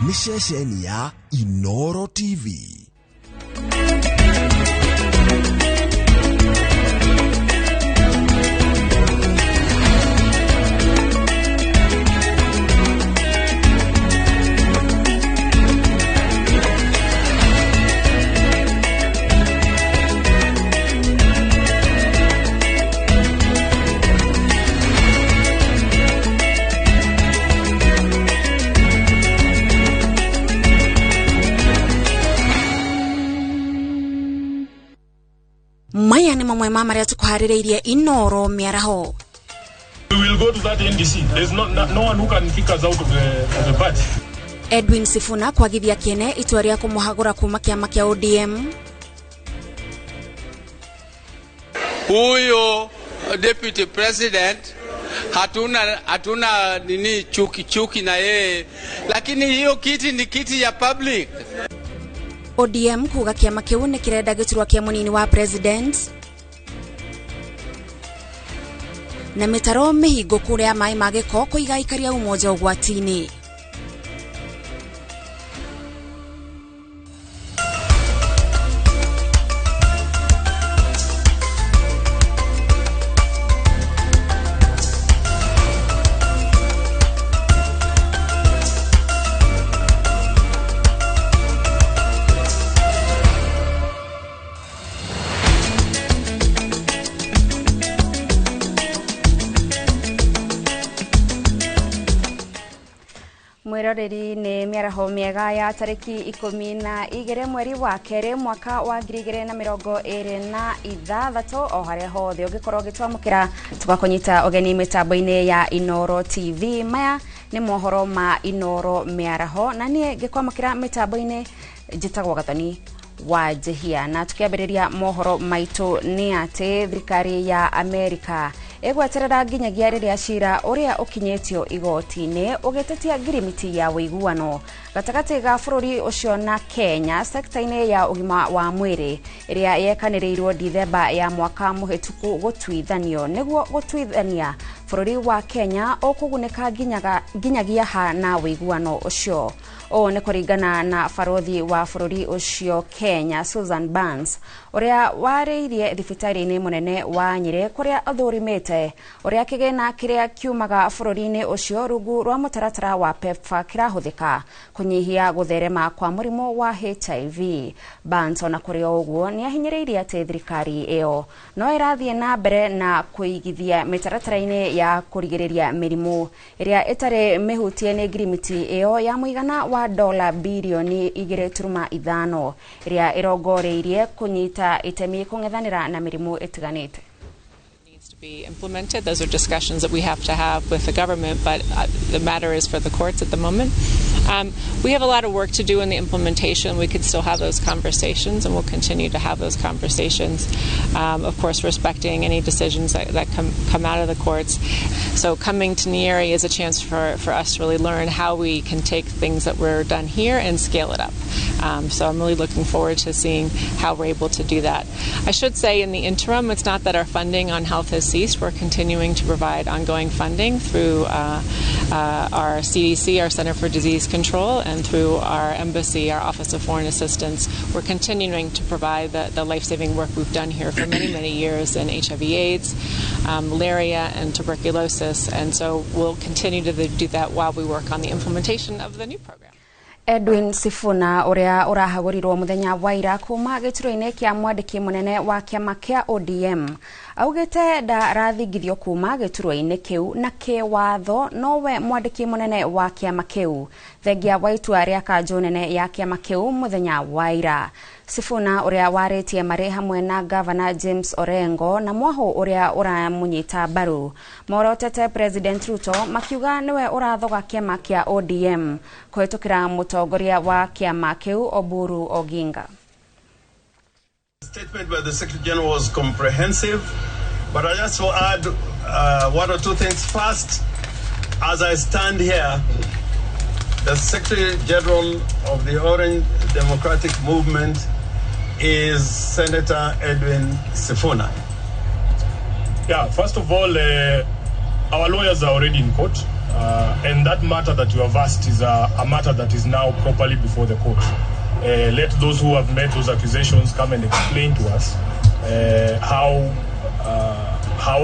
Nĩ ceceni ya Inoro TV. Maya nĩ mamwe ma marĩa tũkũharĩrĩirie Inoro mĩaraho. We will go to that NDC. There's not, no, no one who can kick us out of the party. Edwin Sifuna kwagithia kĩene itua rĩa kũmũhagũra kuma kĩama kĩa ODM. Huyo deputy president hatuna nini chuki chuki na yeye, lakini hiyo kiti ni kiti ya public. ODM kuga kĩama kĩu nĩ kĩrenda gĩturwa kĩa mũnini wa president na mĩtaro mĩhingũku ya maĩ ma gĩko kũiga aikari a Umoja ũgwati-inĩ. Mwiroreri, nĩ mĩaraho mĩega ya tarĩki 12 mweri wa kerĩ mwaka wa 2026. O harĩa hothe ũngĩkorwo ũgĩtwamũkĩra, tũgakũnyita ũgeni mĩtambo-inĩ ya Inoro TV. Maya nĩ mohoro ma Inoro mĩaraho, na niĩ ngĩkwamũkĩra mĩtambo-inĩ njĩtagwo Gathoni wa Njihia. Na tukiambĩrĩria mohoro maitũ nĩ atĩ thirikari ya Amerika ĩgweterera nginyagia rĩrĩa cira ũrĩa ũkinyĩtio igoti-inĩ ũgĩtetia ngirimiti ya ũiguano gatagatĩ ga bũrũri ũcio na Kenya sekta-inĩ ya ũgima wa mwĩrĩ ĩrĩa yekanĩrĩirwo Dithemba ya mwaka mũhĩtũku gũtuithanio nĩguo gũtuithania bũrũri wa Kenya ũkũgunĩka nginyagia ha na ũiguano ũcio. Ũũ nĩ kũringana na barothi wa bũrũri ũcio Kenya, Susan Burns, ũrĩa warĩirie thibitarĩ-inĩ mũnene wa Nyĩrĩ kũrĩa athũrimĩte ũrĩa kĩgĩna kĩrĩa kiumaga bũrũri-inĩ ũcio rungu rwa mũtaratara wa PEPFAR kĩrahũthĩka kũnyihia gũtherema kwa mũrimũ wa HIV. Burns, ona kũrĩ o ũguo, nĩ ahinyĩrĩirie atĩ thirikari ĩyo no ĩrathiĩ na mbere na kũigithia mĩtaratara-inĩ ya kũrigĩrĩria mĩrimũ ĩrĩa ĩtarĩ mĩhutie nĩ ngirimiti ĩyo ya mũigana wa dola birioni 2.5 ĩrĩa ĩrongoreirie kũnyita itemi kũng'ethanĩra na mĩrimũ ĩtiganĩte. Needs to be implemented. Those are discussions that we have to have with the government, but the matter is for the courts at the moment. We have a lot of work to do in the implementation. We could still have those conversations, and we'll continue to have those conversations. Of course, respecting any decisions that come out of the courts. So coming to Nyeri is a chance for us to really learn how we can take things that were done here and scale it up. So I'm really looking forward to seeing how we're able to do that. I should say, in the interim, it's not that our funding on health has ceased. We're continuing to provide ongoing funding through our CDC, our Center for Disease Control, and through our embassy, our Office of Foreign Assistance. We're continuing to provide the life-saving work we've done here for many, many years in HIV/AIDS, malaria, and tuberculosis. And so we'll continue to do that while we work on the implementation of the new program. Edwin Sifuna ũrĩa ũrahagũrirwo mũthenya wa ira kuma gĩturwa-inĩ kĩa mwandĩki mũnene wa kĩama kĩa ODM augĩte ndarathingithio kuma gĩturwa-inĩ kĩu na kĩwatho nowe mwandĩki mũnene wa kĩama kĩu thengia wa itua rĩa kanjũ nene ya kĩama kĩu mũthenya wa ira. Sifuna, ũrĩa warĩtie marĩ hamwe na Gavana James Orengo na mwahũ ũrĩa ũramũnyita mbaru, morotete President Ruto makiuga nĩwe ũrathoga kĩama kĩa ODM kũhĩtũkĩra mũtongoria wa kĩama kĩu Oburu Oginga. Statement by the Secretary General was comprehensive, but I just will add one or two things. First, as I stand here, the Secretary General of the Orange Democratic Movement is Senator Edwin Sifuna. Yeah, first of all, our lawyers are already in court. And that matter that you have asked is a matter that is now properly before the court. Let those who have made those accusations come and explain to us how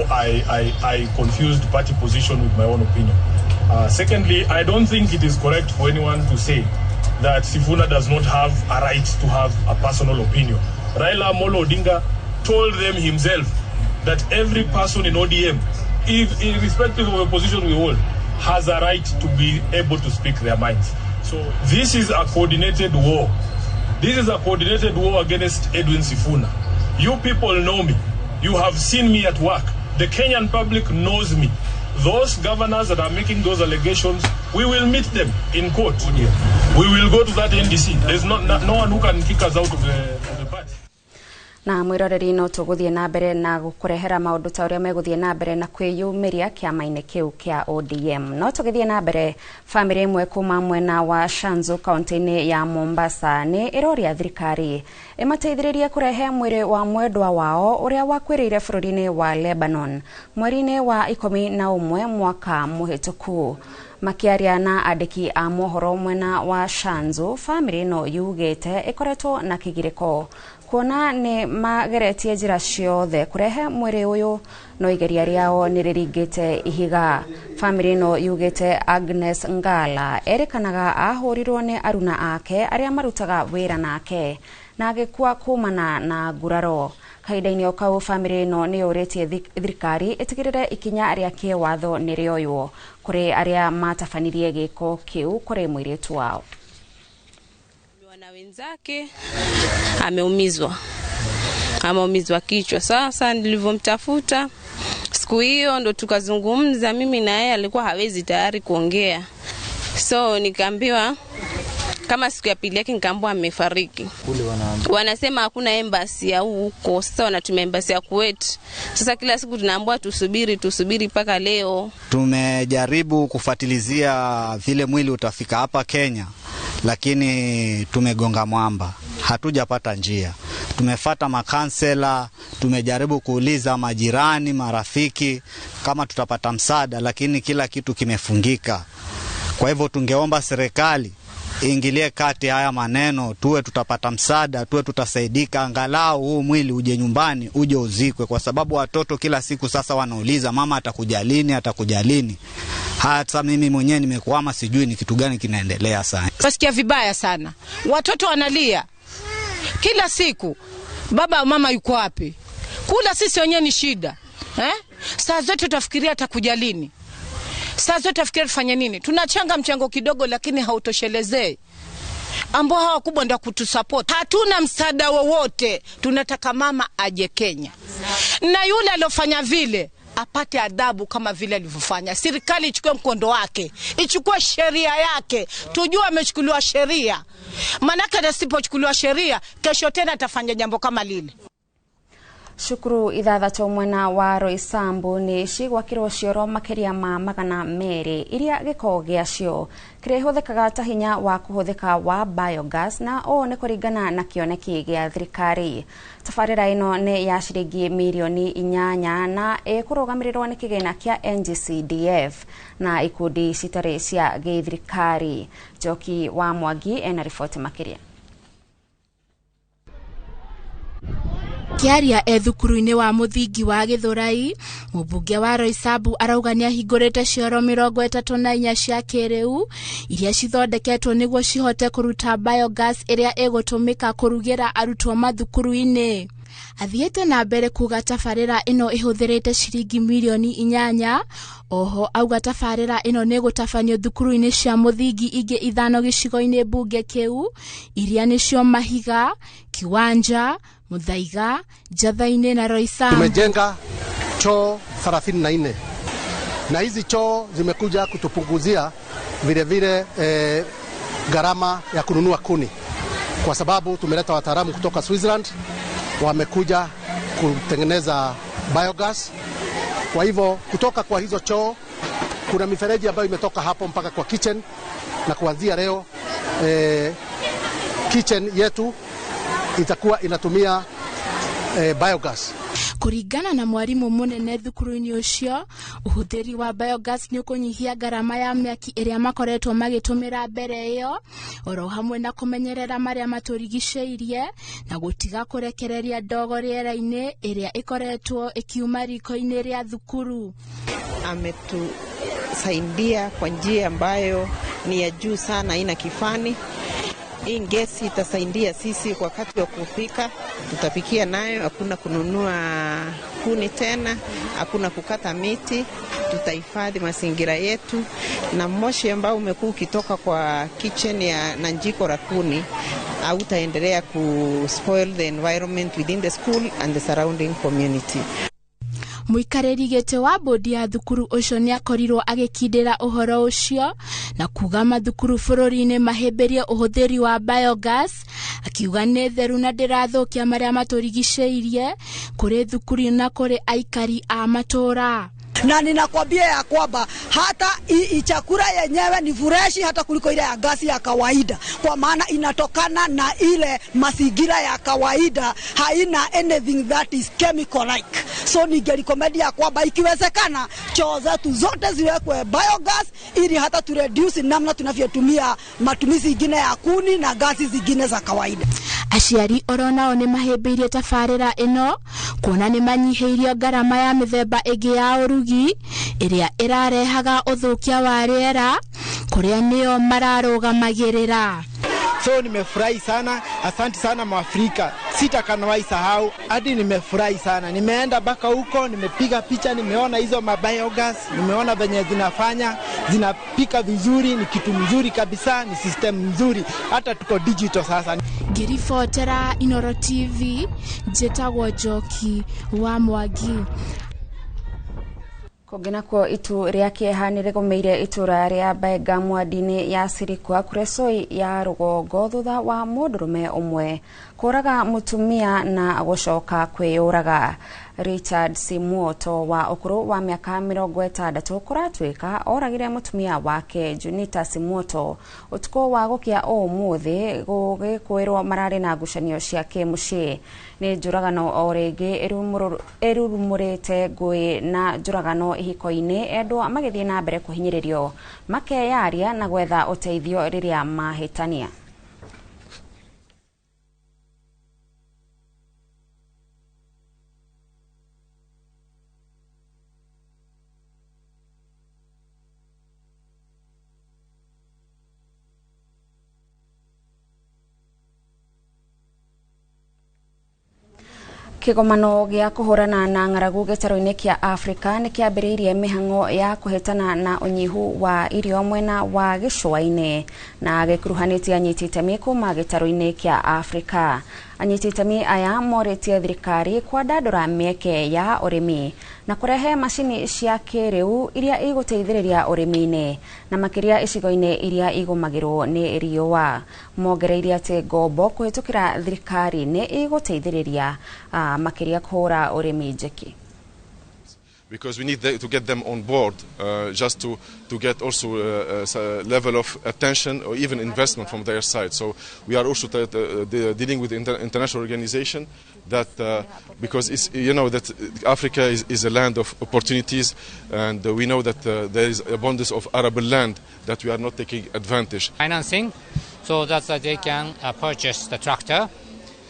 I confused party position with my own opinion. Secondly, I don't think it is correct for anyone to say that Sifuna does not have a right to have a personal opinion. Raila Amolo Odinga told them himself that every person in ODM, irrespective of the position we hold, has a right to be able to speak their minds. So this is a coordinated war. This is a coordinated war against Edwin Sifuna. You people know me. You have seen me at work. The Kenyan public knows me. Those governors that are making those allegations, we will meet them in court. We will go to that NDC. There's no one who can kick us out of the party. Na mwiroreri no tuguthie na mbere na gukurehera maundu ta uria meguthie na mbere na kwiyumiria kiama-ini kiu kia ODM. No tugithie na mbere, family imwe kuma mwena wa Shanzu kaunti-ini ya Mombasa ni iroria thirikari imateithiririe kurehe mwiri wa mwendwa wao uria wakwiriire bururi-ini wa Lebanon mweri-ini wa 11 mwaka muhituku. Makiaria na andiki a mohoro mwena wa Shanzu, family no yugite ikoretwo na kigiriko kuona ni mageretie njira ciothe kurehe mwiri uyu no igeria riao ni riringite ihiga. Family no yugite Agnes Ngala erikanaga ahurirwo ni aruna ake aria marutaga wira nake na agikua kumana na nguraro. Kahinda-ini o kau family no ni yuritie thirikari itigirire ikinya ria kiwatho ni rioywo kuri aria matabanirie giko kiu kuri mwiritu wao. Na wenzake ameumizwa kichwa. Sasa nilivyomtafuta siku hiyo ndo tukazungumza mimi na yeye, alikuwa hawezi tayari kuongea, so nikaambiwa kama siku ya pili yake nikaambiwa amefariki. Wanasema hakuna embassy ya huko, sasa wanatumia embassy ya Kuwait. Sasa kila siku tunaambiwa tusubiri mpaka leo. Tumejaribu kufuatilizia vile mwili utafika hapa Kenya, lakini tumegonga mwamba, hatujapata njia. Tumefata makansela, tumejaribu kuuliza majirani, marafiki kama tutapata msaada, lakini kila kitu kimefungika. Kwa hivyo tungeomba serikali ingilie kati haya maneno, tuwe tutapata msaada, tuwe tutasaidika, angalau huu mwili uje nyumbani, uje uzikwe, kwa sababu watoto kila siku sasa wanauliza mama atakuja lini, atakuja lini. Hata mimi mwenyewe nimekwama, sijui ni kitu gani kinaendelea sana. Nasikia vibaya sana. Watoto wanalia kila siku, baba mama yuko wapi? Kula sisi wenyewe ni shida. Saa zote tutafikiria atakuja lini. Saa zote tutafikiria tufanye nini. Tunachanga mchango kidogo lakini hautoshelezei. Ambao hawa kubwa ndio kutusupport. Hatuna msaada wowote. Tunataka mama aje Kenya. Na yule aliyofanya vile apate adhabu kama vile alivyofanya. Serikali ichukue mkondo wake, ichukue sheria yake. Tujue amechukuliwa sheria. Manake asipochukuliwa sheria, kesho tena atafanya jambo kama lile. Cukuru ithathatũ mwena wa Roysambu nĩ cigwakĩrwo cioro makĩria ma 200 iria gĩko gĩacio kĩrĩhũthĩkaga ta hinya wa kũhũthĩka wa biogas, na ũũ nĩ kũringana na kĩoneki gĩa thirikari. Tabarĩra ĩno nĩ ya ciringi mirioni 8 na ĩkũrũgamĩrĩrwo nĩ kĩgĩna kĩa NGCDF na ikundi citarĩ cia gĩthirikari. Njoki wa Mwangi ena riboti makĩria. Kiaria thukuru-inĩ wa mũthingi wa Gĩthũrai, mũmbunge wa Roysambu arauga nĩahingũrĩte cioro 34 cia kĩrĩu iria cithondeketwo nĩguo cihote kũruta biogas ĩrĩa ĩgũtũmĩka kũrugĩra arutwo mathukuru-inĩ. Athiĩte na mbere kuga tabarĩra ĩno ĩhũthĩrĩte ciringi mirioni 8. Oho auga tabarĩra ĩno nĩgũtabanio thukuru-inĩ cia mũthingi ingĩ 5 gĩcigo-inĩ mbunge kĩu iria nĩcio Mahiga, Kiwanja, Muthaiga, Njatha-inĩ na Roysambu. Tumejenga choo 34 na hizi choo zimekuja kutupunguzia vile vile gharama ya kununua kuni, kwa sababu tumeleta wataalamu kutoka Switzerland wamekuja kutengeneza biogas. Kwa hivyo kutoka kwa hizo choo kuna mifereji ambayo imetoka hapo mpaka kwa kitchen, na kuanzia leo kitchen yetu itakuwa inatumia biogas. Kũringana na mwarimũ mũnene thukuru-inĩ ũcio, ũhũthĩri wa biogas nĩ ũkũnyihia ngarama ya mĩaki ĩrĩa makoretwo magĩtũmĩra mbere ĩyo, oro hamwe na kũmenyerera marĩa matũrigicĩirie na gũtiga kũrekereria ndogo rĩera-inĩ ĩrĩa ĩkoretwo ĩkiuma riko-inĩ rĩa thukuru. Ametusaidia kwa njia ambayo ni ya juu sana, haina kifani. Hii gesi itasaidia sisi wakati wa kupika, tutapikia nayo, hakuna kununua kuni tena, hakuna kukata miti, tutahifadhi mazingira yetu, na moshi ambao umekuwa ukitoka kwa kitchen ya na jiko la kuni hautaendelea ku spoil the environment within the school and the surrounding community. Mũikarĩri gĩtĩ wa bodi ya thukuru ũcio nĩakorirwo agĩkindĩra ũhoro ũcio na kuga mathukuru bũrũri-inĩ mahĩmbĩrie ũhũthĩri wa biogas, akiuga nĩ theru na ndĩrathũkia marĩa matũrigicĩirie kũrĩ thukuru na kũrĩ aikari a matũra. Na ninakwambia ya kwamba hata chakula yenyewe ni freshi hata kuliko ile ya gasi ya kawaida, kwa maana inatokana na ile mazingira ya kawaida, haina anything that is chemical like. So ningerecommend ya kwamba ikiwezekana choo zetu zote ziwekwe biogas ili hata tu reduce namna tunavyotumia matumizi ingine ya kuni na gasi zingine za kawaida. Aciari oro nao nĩ mahĩmbĩirie tabarĩra ĩno kuona nĩ manyihĩirio ngarama ya mĩthemba ĩngĩ ya ũrugi ĩrĩa ĩrarehaga ũthũkia wa rĩera kũrĩa nĩo mararũgamagĩrĩra. So nimefurahi sana, asante sana Mwafrika, sitakanawahi sahau hadi nimefurahi sana. Nimeenda mpaka huko, nimepiga picha, nimeona hizo mabiogas, nimeona venye zinafanya, zinapika vizuri, ni kitu mzuri kabisa, ni system mzuri, hata tuko digital sasa. Ngĩribotera Inoro TV, njĩtagwo Njoki wa Mwangi. Kũngĩ nakuo itu rĩa kĩeha nĩ rĩgũmĩire itũra rĩa Mbenga mwadi-inĩ ya Sirikwa Kuresoi ya rũgongo thutha wa mũndũrũme ũmwe kũraga mũtumia na gũcoka kwĩyũraga. Richard Simuoto wa ũkũrũ wa mĩaka 60 kũratuĩka oragire mũtumia wake Junita Simuoto ũtukũ wa gũkĩa ũmũthĩ gũgĩkwĩrwo mararĩ na ngucanio cia kĩmũciĩ. Nĩ njũragano o rĩngĩ ĩrurumũrĩte ngũĩ na njũragano ihiko-inĩ, endwa magĩthiĩ na mbere kũhinyĩrĩrio makeyaria na gwetha ũteithio rĩrĩa mahĩtania. Kĩgomano gĩa kũhũrana na ng'aragu gĩtarũ-inĩ kĩa Afrika nĩ kĩambĩrĩirie mĩhang'o ya kũhĩtana na ũnyihu wa irio mwena wa gĩcũa-inĩ na gĩkuruhanĩtie anyiti itemi kuma gĩtarũ-inĩ kĩa Afrika. Anyiti itemi aya morĩtie thirikari kwandandũra mĩeke ya ũrĩmi na kũrehe macini cia kĩrĩu iria igũteithĩrĩria ũrĩmi-inĩ na makĩria icigo-inĩ iria igũmagĩrwo nĩ riũa. Mongereire atĩ ngombo kũhĩtũkĩra thirikari nĩ igũteithĩrĩria makĩria kũhũra ũrĩmi njeki. Because we need to get them on board just to get also a level of attention or even investment from their side. So we are also dealing with international organization that because it's, you know, that Africa is a land of opportunities, and we know that there is abundance of arable land that we are not taking advantage. Financing so that they can purchase the tractor,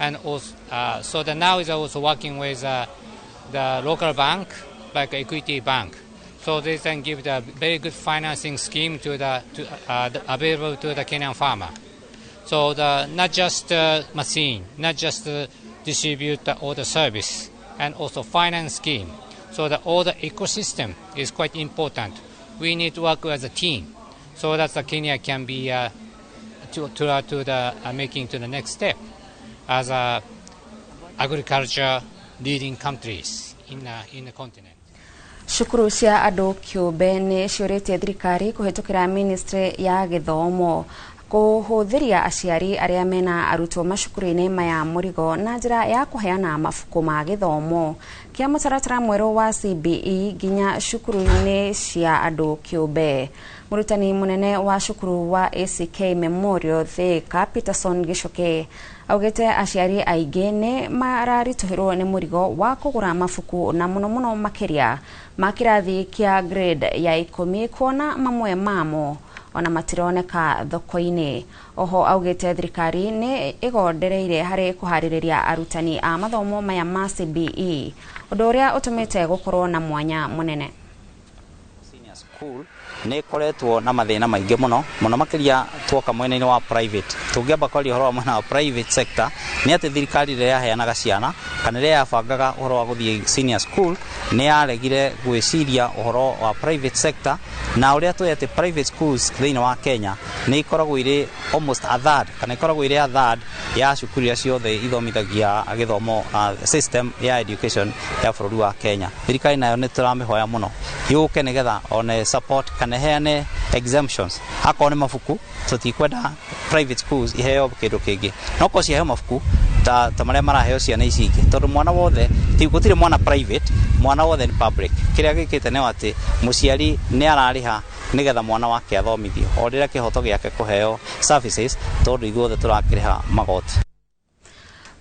and also, so that now is also working with the local bank, like Equity Bank, so they can give the very good financing scheme to the available to the Kenyan farmer. So the not just machine, not just distribute all the service, and also finance scheme. So the all the ecosystem is quite important. We need to work as a team, so that the Kenya can be to the making to the next step as a agriculture leading countries in the continent. Cukuru cia andũ kĩũmbe nĩ ciũrĩtie thirikari kũhĩtũkĩra ministry ya gĩthomo kũhũthĩria aciari arĩa mena arutwo macukuru-inĩ maya mũrigo na njĩra ya kũheana mabuku ma gĩthomo kĩa mũtaratara mwerũ wa CBE nginya cukuru-inĩ cia andũ kĩũmbe. Mũrutani mũnene wa cukuru wa ACK Memorial Thika Peterson Gichuki Augĩte aciari aingĩ nĩ mararitũhĩrwo nĩ mũrigo wa kũgũra mabuku na mũno mũno makĩria ma kĩrathi kĩa grade ya 10 kuona mamwe mamo ona matironeka thoko-inĩ. Oho augĩte thirikari nĩ ĩgondereire harĩ kũharĩrĩria arutani a mathomo maya ma CBE, ũndũ ũrĩa ũtũmĩte gũkorwo na mwanya mũnene. School nĩ ĩkoretwo na mathĩna maingĩ mũno mũno makĩria tuoka mwena-inĩ wa private. Tũngĩamba kwaria ũhoro wa mwena wa private sector nĩ atĩ thirikari rĩrĩa yaheanaga ciana kana rĩrĩa yabangaga ũhoro wa gũthiĩ senior school nĩ yaregire gwĩciria ũhoro wa private sector, na ũrĩa tũĩ atĩ private schools thĩinĩ wa Kenya nĩ ikoragwo irĩ almost a third kana ikoragwo irĩ a third ya cukuru iria ciothe ithomithagia gĩthomo system ya education ya bũrũri wa Kenya. Thirikari nayo nĩ tũramĩhoya mũno yũke nĩgetha one support kana heane exemptions. Akorwo nĩ mabuku tũtikwenda private schools iheo kĩndũ kĩngĩ, no korwo ciaheo mabuku ta marĩa maraheo ciana ici ingĩ, tondũ mwana wothe gũtirĩ mwana private, mwana wothe nĩ public. Kĩrĩa gĩkĩte nĩ atĩ mũciari nĩ ararĩha nĩgetha mwana wake athomithio o rĩrĩa kĩhoto gĩake kũheo services, tondũ ithuothe tũrakĩrĩha magoti.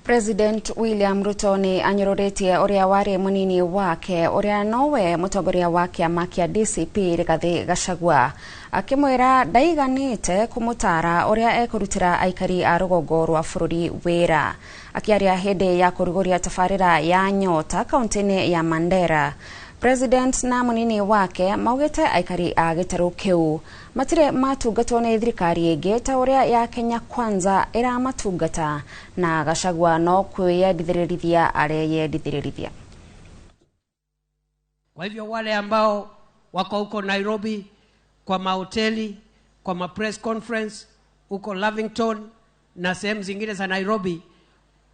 President William Ruto nĩ anyũrũrĩtie ũrĩa warĩ mũnini wake ũrĩa nowe mũtongoria wa kĩama kĩa DCP Rigathi Gachagua, akĩmwĩra ndaiganĩte kũmũtara ũrĩa ekũrutĩra aikari a rũgongo rwa bũrũri wĩra. Akĩaria hĩndĩ ya kũrugũria tabarĩra ya Nyota kaunti-inĩ ya Mandera, President na mũnini wake maugĩte aikari a gĩtarũ kĩu matirĩ matungatwo nĩ thirikari ĩngĩ ta ũrĩa ya Kenya Kwanza ĩramatungata, na Gachagua no kwĩyendithĩrĩria areyendithĩrĩria. Kwa hivyo wale ambao wako huko Nairobi kwa mahoteli, kwa ma press conference huko Lavington na sehemu zingine za Nairobi,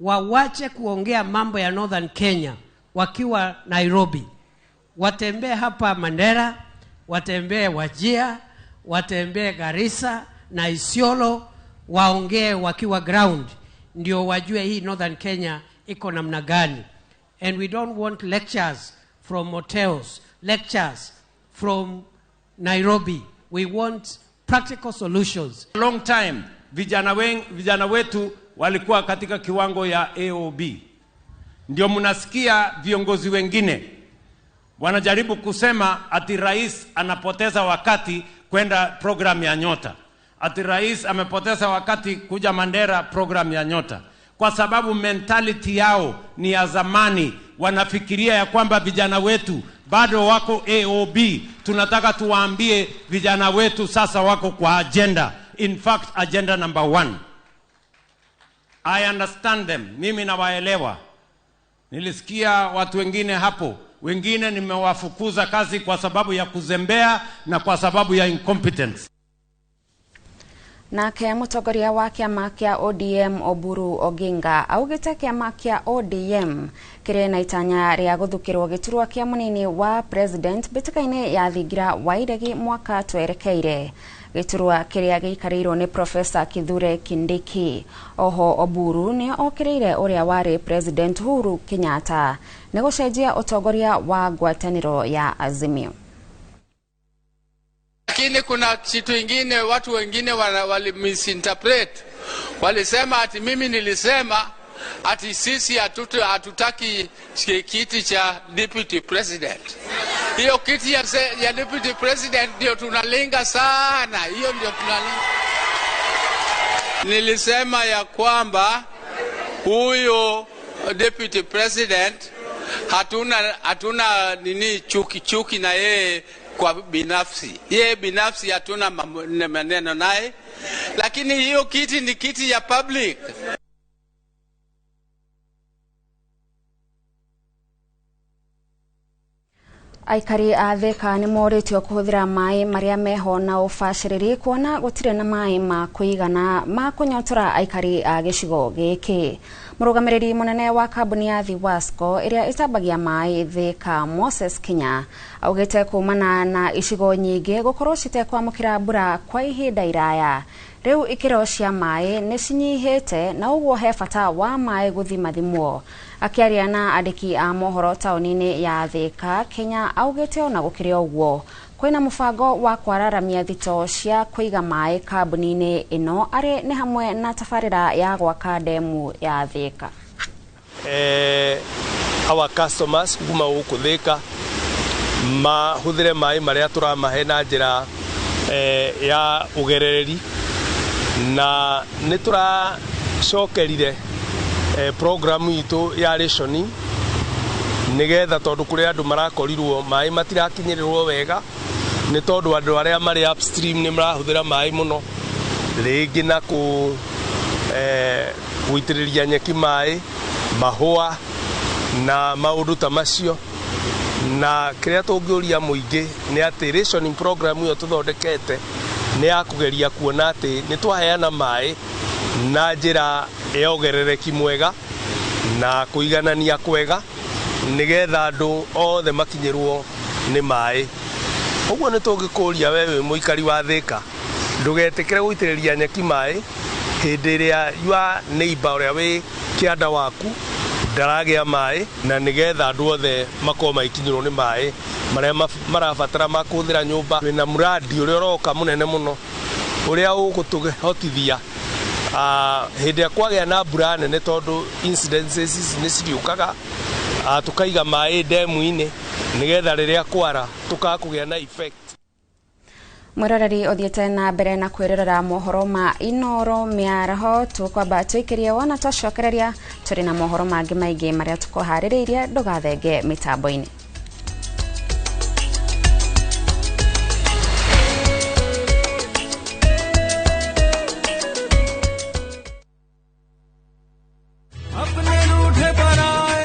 wawache kuongea mambo ya Northern Kenya wakiwa Nairobi. Watembee hapa Mandera, watembee Wajir, watembee Garissa na Isiolo, waongee wakiwa ground, ndio wajue hii Northern Kenya iko namna gani. And we don't want lectures from hotels, lectures from Nairobi. We want practical solutions. Long time vijana wetu walikuwa katika kiwango ya AOB. Ndio mnasikia viongozi wengine wanajaribu kusema ati rais anapoteza wakati kwenda program ya Nyota, ati rais amepoteza wakati kuja Mandera program ya Nyota, kwa sababu mentality yao ni ya zamani. Wanafikiria ya kwamba vijana wetu bado wako AOB. Tunataka tuwaambie vijana wetu sasa wako kwa agenda. In fact, agenda number 1. I understand them. Mimi nawaelewa. Nilisikia watu wengine hapo, wengine nimewafukuza kazi kwa sababu ya kuzembea na kwa sababu ya incompetence. Nake mũtongoria wa kĩama kĩa ODM Oburu Oginga augĩte kĩama kĩa ODM kĩrĩ na itanya rĩa gũthukĩrwo gĩturwa kĩa mũnini wa president mbĩtĩka-inĩ ya Thingira wa Iregi mwaka twerekeire. Gĩturwa kĩrĩa gĩikarĩirwo nĩ Professor Kithure Kindiki. Oho Oburu nĩ okĩrĩire ũrĩa warĩ President Uhuru Kenyatta nĩ gũcenjia ũtongoria wa ngwatanĩro ya Azimio. Lakini kuna kitu ingine watu wengine wali misinterpret. Walisema ati mimi nilisema ati sisi hatutaki kiti cha deputy president. Hiyo kiti ya deputy president ndio tunalenga sana. Hiyo ndio tunalenga. Nilisema ya kwamba huyo deputy president hatuna nini chuki na yeye kwa binafsi. Yeye binafsi hatuna maneno naye, lakini hiyo kiti ni kiti ya public. Aikari a Thika nĩ morĩtio kũhũthĩra maĩ marĩa meho na ũbacĩrĩri kuona gũtirĩ na maĩ ma kũigana ma kũnyotora aikari a gĩcigo gĩkĩ. Mũrũgamĩrĩri mũnene wa kambuni ya Thiwasco ĩrĩa ĩtambagia maĩ Thika, Moses Kinya, augĩte kumana na icigo nyingĩ gũkorwo citekwamũkĩra mbura kwa ihinda iraya, rĩu ikĩro cia maĩ nĩ cinyihĩte na ũguo he bata wa maĩ gũthimathimwo. Akĩaria na andĩki a mohoro taũni-inĩ ya Thika, Kenya augĩte ona gũkĩrĩ ũguo Kwĩna mũbango wa kwararamia thito cia kũiga maĩ kambuni-inĩ ĩno arĩ nĩ hamwe na tabarĩra ya gwaka ndemu ya Thika. Our customers kuma gũkũ Thika mahũthĩre maĩ marĩa tũramahe na njĩra ya ũgerereri, na nĩ tũracokerire programu itũ ya rationing nĩgetha, tondũ kũrĩ andũ marakorirwo maĩ matirakinyĩrĩrwo wega nĩ tondũ andũ arĩa marĩ upstream nĩ marahũthĩra maĩ mũno, rĩngĩ na kũ gũitĩrĩria nyeki maĩ, mahũa na maũndũ ta macio. Na kĩrĩa tũngĩũria mũingĩ nĩ atĩ rationing program ĩyo tũthondekete nĩ ya kũgeria kuona atĩ nĩ twaheana maĩ na njĩra ya ũgerereki mwega na kũiganania kwega nĩgetha andũ othe makinyĩrwo nĩ maĩ. Ũguo nĩ tũngĩkũria we wĩ mũikari wa Thika ndũgetĩkĩre gũitĩrĩria nyeki maĩ hĩndĩ ĩrĩa your neighbor ũrĩa wĩ kĩanda waku ndaragĩa maĩ, na nĩgetha andũ othe makorwo magĩkinyĩrwo nĩ maĩ marĩa marabatara ma kũhũthĩra nyũmba. Twĩna mradi ũrĩa ũroka mũnene mũno ũrĩa ũgũtũhotithia hĩndĩ ĩrĩa kwagĩa na mbura nene, tondũ incidences ici nĩ ciriũkaga, tũkaiga maĩ ndemu-inĩ nĩgetha rĩrĩa kwara tũkaga kũgĩa na effect. Mwiroreri uthiĩte na mbere na kwĩrorera mohoro ma Inoro mĩaraho, tũkwamba tũikĩrie wona twacokereria tũrĩ na mohoro mangĩ maingĩ marĩa tũkũharĩrĩirie, ndũgathenge mĩtambo-inĩ.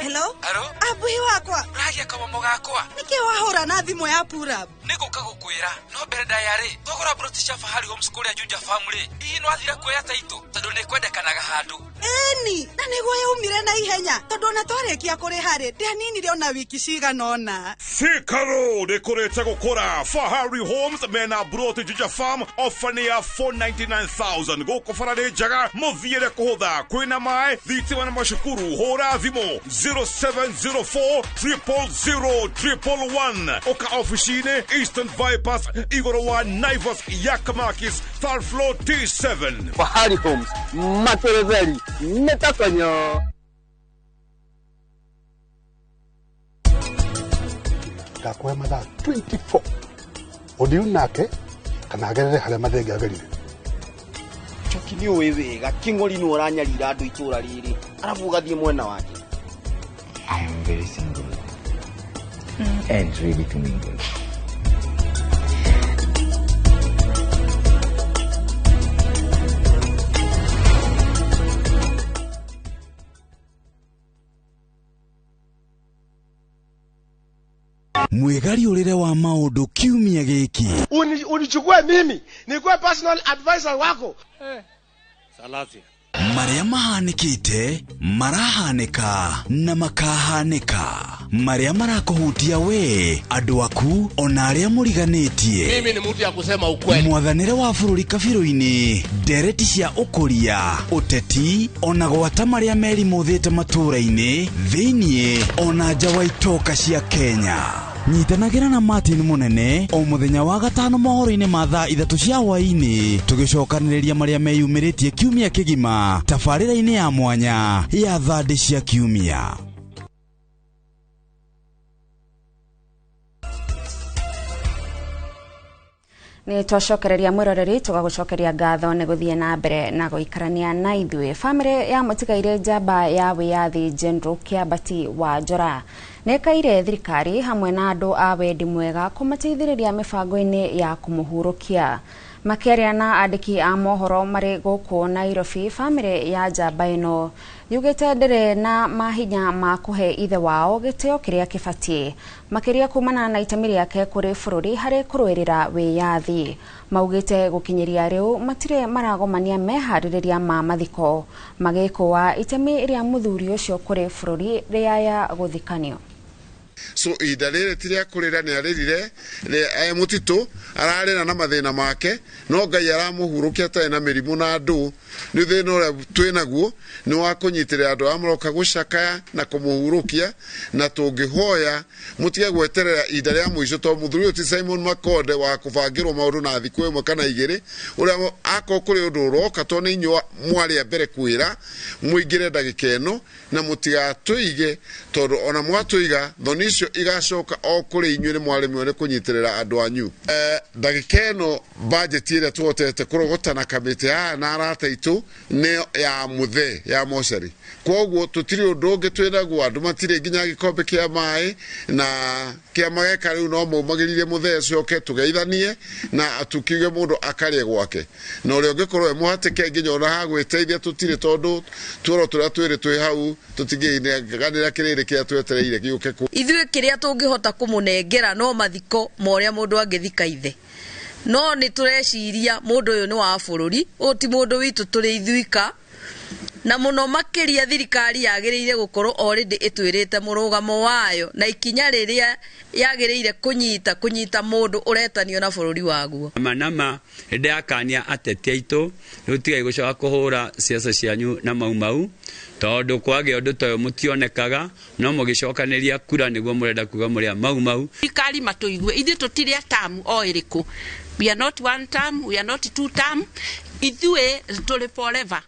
Hello? Abuhi wakwa. Uragia kamomo gakwa. Nĩkĩ wahũra na thimũ ya Purab? Nĩ gũka gũkwĩra no mbere ndaya rĩ twagũra broti cia Fahari Homes kũrĩa Juja Farm rĩ, hihi no athira kuoya taitũ tondũ nĩ kwendekanaga handũ. Ĩni, na nĩguo yaumire na ihenya tondũ ona twarĩkia kũrĩha rĩ ndianinire ona wiki cigana ũna. Thika Road ĩkũrĩte gũkũra. Fahari Homes mena broti Juja Farm ofa nĩ ya 499,000 gũkũ bara nĩ njega, mũthiĩre kũhũtha, kwĩna maĩ, thitima na macukuru. Hũra thimũ 0704 000 111 ũka ofici-inĩ Eastern Bypass igũrũ wa Naivas Yakamakis third floor T7. Fahari Homes materetheri nĩtakonyo. Ngakũhe mathaa 24 ũthiu nake kana agerere harĩa mathenge agerire. Njoki nĩ ũĩ wega kĩng'ori nĩ ũranyarira andũ itũra rĩrĩ arabu ũgathiĩ mwena wake. I am very single and ready to mingle. Mwĩgariũrĩre wa maũndũ kiumia gĩkĩ. Unichukue mimi nikuwe personal advisor wako. Salasia. Marĩa mahanĩkĩte, marahanĩka na makahanĩka, marĩa marakũhutia we, andũ aku ona arĩa mũriganĩtie. Mimi ni mtu ya kusema ukweli. Mwathanĩre wa bũrũri kabirũ-inĩ, ndereti cia ũkũria, ũteti ona gwata marĩa merimũthĩte matũũra-inĩ thĩiniĩ ona nja wa itoka cia Kenya. Nyitanagĩra na Martin Mũnene o mũthenya wa gatano mohoro-inĩ ma thaa 3 cia hwaĩ-inĩ, tũgĩcokanĩrĩria marĩa meyumĩrĩtie kiumia kĩgima tabarĩra-inĩ ya mwanya ya thandĩ cia kiumia. Nĩ twacokereria mwĩroreri, tũgagũcokeria ngatho nĩ gũthiĩ na mbere na gũikarania na ithuĩ. Bamĩrĩ ya mũtigairĩ njamba ya wĩyathi General Kĩambati wa Njora nĩkaire thirikari hamwe na andũ a wendi mwega kũmateithĩrĩria mĩbango-inĩ ya kũmũhurũkia. Makĩaria na andĩki a mohoro marĩ gũkũ Nairobi, bamĩrĩ ya njamba ĩno yugĩte ndĩrĩ na mahinya ma kũhe ithe wao gĩtĩo kĩrĩa kĩbatiĩ, makĩria kumana na itemi rĩake kũrĩ bũrũri harĩ kũrũĩrĩra wĩyathi. Maugĩte gũkinyĩria rĩu matirĩ maragomania meharĩrĩria ma mathiko, magĩkũa itemi rĩa mũthuri ũcio kũrĩ bũrũri rĩaya gũthikanio. So ihinda rĩrĩ ti rĩa kũrĩra, nĩ arĩrire e mũtitũ, ararĩra na mathĩna make, no Ngai aramũhurũkia atarĩ na mĩrimũ na ndũ. Nĩ thĩna ũrĩa twĩ naguo nĩ wa kũnyitĩrĩra andũ arĩa maroka gũcakaya na kũmũhurũkia, na tũngĩhoya mũtige gweterera ihinda rĩa mũico, tondũ mũthuri ũyũ ti Simon Makonde wa kũbangĩrwo maũndũ na thikũ ĩmwe kana igĩrĩ. Ũrĩa akorwo kũrĩ ũndũ ũroka, tondũ nĩ inyuĩ mwarĩ a mbere kwĩra mũingĩre ndagĩka ĩno, na mũtigatũige, tondũ ona mwatũiga thoni icio igacoka o kũrĩ inyuĩ, nĩ mwaremwo nĩ kũnyitĩrĩra andũ anyu. Ndagĩka ĩno bajeti ĩrĩa tũhotete kũrogota na kamĩtĩ aya na arata aitũ nĩ ya mũthee ya mocarĩ, koguo tũtirĩ ũndũ ũngĩ twĩnaguo. Andũ matirĩ nginya gĩkombe kĩa maĩ na kĩama geka rĩu, no maumagĩrire mũthee ũcoke tũgeithanie na tukiuge mũndũ akarĩe gwake, na ũrĩa ũngĩkorwo e mũhatĩke nginya ona hagwĩteithia tũtirĩ, tondũ tuoro tũrĩa twĩrĩ twĩ hau tũtingĩganĩra kĩrĩrĩ kĩrĩa twetereire gĩũke kũ. Ithuĩ kĩrĩa tũngĩhota kũmũnengera no mathiko ma ũrĩa mũndũ angĩthika ithe, no nĩ tũreciria mũndũ ũyũ nĩ wa bũrũri, ũyũ ti mũndũ witũ tũrĩ ithuika, na mũno makĩria thirikari yagĩrĩire gũkorwo already ĩtwĩrĩte mũrũgamo wayo na ikinya rĩrĩa yagĩrĩire kũnyita mũndũ ũretanio na bũrũri waguo. Manama ndĩrakania ateti aitũ rĩu tigai gũcoka kũhũra ciaca cianyu na mau mau, tondũ kwagĩa ũndũ ta ũyũ mũtionekaga, no mũgĩcokanĩria kura nĩguo mũrenda kuga mũrĩ a mau mau. Thirikari matũigue, ithuĩ tũtirĩ a term o ĩrĩkũ. We are not one term, we are not two term, ithuĩ tũrĩ forever.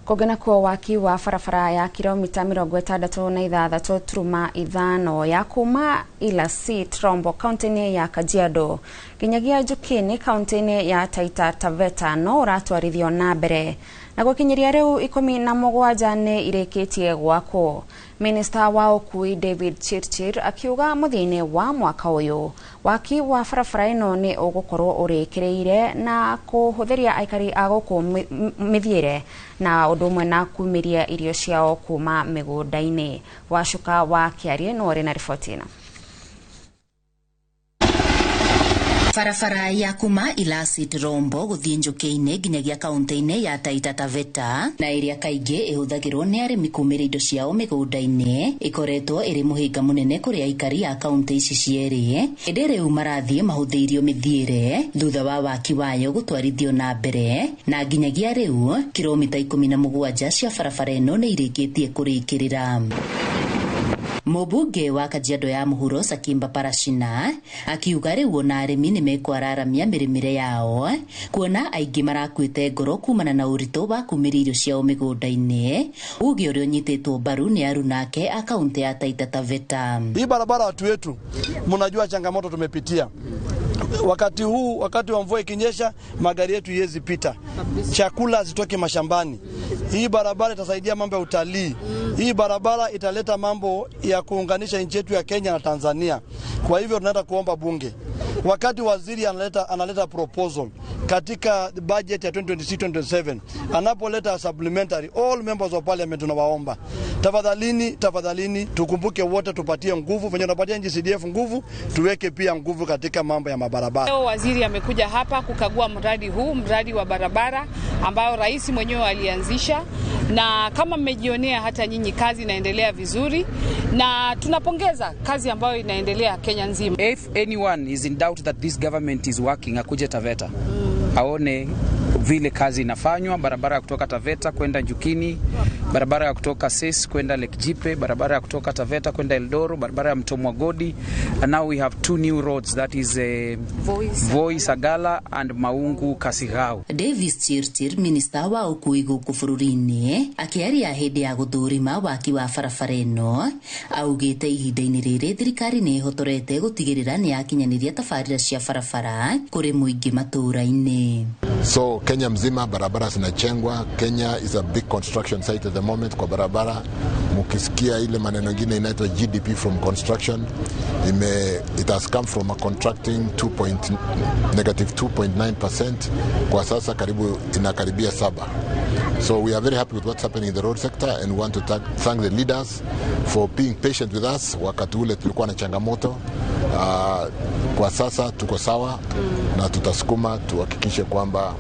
Kũngĩ nakuo, waki wa barabara ya kilomita 66.5 ya kuma Ilasi Trombo kaunti-inĩ ya Kajiado nginyagia Njũkĩnĩ kaunti-inĩ ya Taita Taveta no ũratwarithio na mbere, na gũkinyĩria rĩu 17 nĩ irĩkĩtie gwakwo. Minista wa ũkui David Chirchir akiuga mũthia-inĩ wa mwaka ũyũ waki wa barabara ĩno nĩ ũgũkorwo ũrĩkĩrĩire na kũhũthĩria aikari a gũkũ mĩthiĩre na ũndũ ũmwe na kumĩria irio ciao kuma mĩgũnda-inĩ. Wacuka wa Kĩarie no ũrĩ na riboti ĩno. Barabara ya kuma Ilasi Trombo gũthiĩ Njũkĩ-inĩ nginyagia kaunti-inĩ ya Taita Taveta na ĩrĩa kaingĩ ĩhũthagĩrwo nĩ arĩmi kumĩria indo ciao mĩgũnda-inĩ ĩkoretwo ĩrĩ mũhĩnga mũnene kũrĩ aikari a kaunti ici cierĩ, ĩndĩ rĩu marathiĩ mahũthĩirio mĩthiĩre thutha wa waki wayo gũtwarithio na mbere, na nginyagia rĩu kilomita 17 cia barabara ĩno nĩ irĩkĩtie kũrĩkĩrĩra. Mũmbunge wa Kajiado ya Mũhuro Sakimba Parashina akiuga rĩu ona arĩmi nĩ mekwararamia mĩrĩmĩre yao kuona aingĩ marakuĩte ngoro kumana na ũritũ wa kumĩria irio ciao mĩgũnda-inĩ, uge ũrĩa ũnyitĩtwo mbaru nĩ arunake a kaunti ya Taita Taveta. Hii barabara watu wetu mnajua changamoto tumepitia. Wakati huu, wakati wa mvua ikinyesha, magari yetu iwezi pita, chakula zitoke mashambani. Hii barabara itasaidia mambo ya utalii. Hii barabara italeta mambo ya kuunganisha nchi yetu ya Kenya na Tanzania. Kwa hivyo tunaenda kuomba bunge, wakati waziri analeta proposal katika budget ya 2026-2027, anapoleta supplementary, all members of parliament tunawaomba tafadhalini, tafadhalini tukumbuke wote, tupatie nguvu venye tunapatia NGCDF nguvu, tuweke pia nguvu katika mambo ya mabarabara. Leo waziri amekuja hapa kukagua mradi huu, mradi wa barabara ambao rais mwenyewe alianzisha, na kama mmejionea hata nyinyi, kazi inaendelea vizuri na tunapongeza kazi ambayo inaendelea Kenya nzima. If anyone is in doubt that this government is working, akuje Taveta aone vile kazi inafanywa, barabara ya kutoka Taveta kwenda Njukini, barabara ya kutoka Sis kwenda Lake Jipe, barabara ya kutoka Taveta kwenda Eldoro, barabara ya Mto Mwagodi, and now we have two new roads, that is Voi Sagala and Maungu Kasigau. Davis Chirchir, minista wa ũkui gũkũ bũrũri-inĩ, akĩaria hĩndĩ ya gũthũrima waki wa barabara ĩno, augĩte ihinda-inĩ rĩrĩ thirikari nĩ ĩhotorete gũtigĩrĩra nĩ yakinyanĩria tabarĩra cia barabara kũrĩ mũingĩ matũũra-inĩ. So Kenya mzima barabara zinachengwa. Kenya is a big construction site at the moment kwa barabara. Mukisikia ile maneno ingine inaitwa GDP from construction, it has come from a contracting negative 2.9%, kwa sasa karibu inakaribia 7. So we are very happy with what's happening in the road sector and we want to thank the leaders for being patient with us. Wakati ule tulikuwa na changamoto, kwa sasa tuko sawa na tutasukuma tuhakikishe kwamba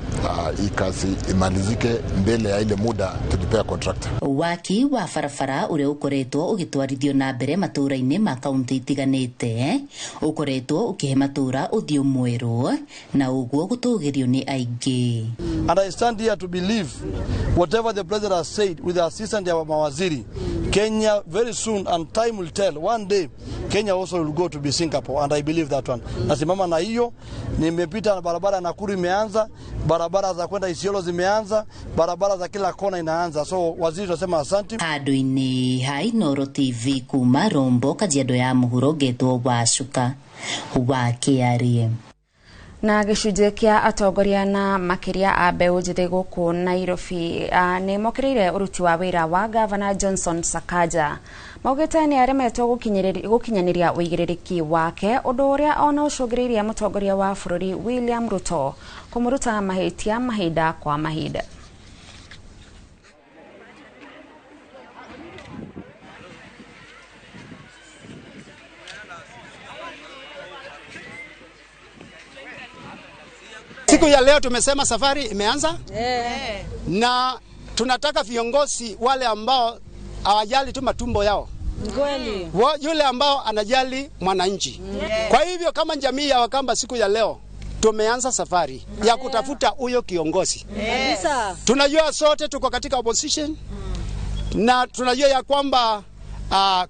hii kazi imalizike mbele ya ile muda tulipea contractor. Waki wa barabara uria ukoretwo ugitwarithio na mbere matura-ini ma kaunti itiganite ukoretwo ukihe matura uthio mweru na uguo gutugirio ni aingi. And I stand here to believe whatever the president has said with the assistance ya mawaziri, Kenya very soon, and time will tell, one day Kenya also will go to be Singapore, and I believe that one. Nasimama na hiyo. Nimepita na barabara Nakuru imeanza, barabara za kwenda Isiolo zimeanza, barabara za kila kona inaanza. So waziri tunasema asante. Handu-inĩ ha Inooro TV kuma Rombo, Kajiado ya Mũhuro, ngetwo Wacuka wa KRM. Na gĩcunjĩ kĩa atongoria na makĩria a mbeũ njĩthĩ gũkũ Nairobi nĩ mokĩrĩire ũruti wa wĩra wa Gavana Johnson Sakaja. Maugĩte nĩ aremetwo gũkinyanĩria ũigĩrĩrĩki wake, ũndũ ũrĩa ona ũcũngĩrĩirie mũtongoria wa bũrũri William Ruto kũmũruta mahĩtia mahinda kwa mahinda. Siku ya leo tumesema safari imeanza, na tunataka viongozi wale ambao hawajali tu matumbo yao. Kweli. Yule ambao anajali mwananchi. Kwa hivyo kama jamii ya Wakamba siku ya leo tumeanza safari ya kutafuta huyo kiongozi. Tunajua sote tuko katika opposition, na tunajua ya kwamba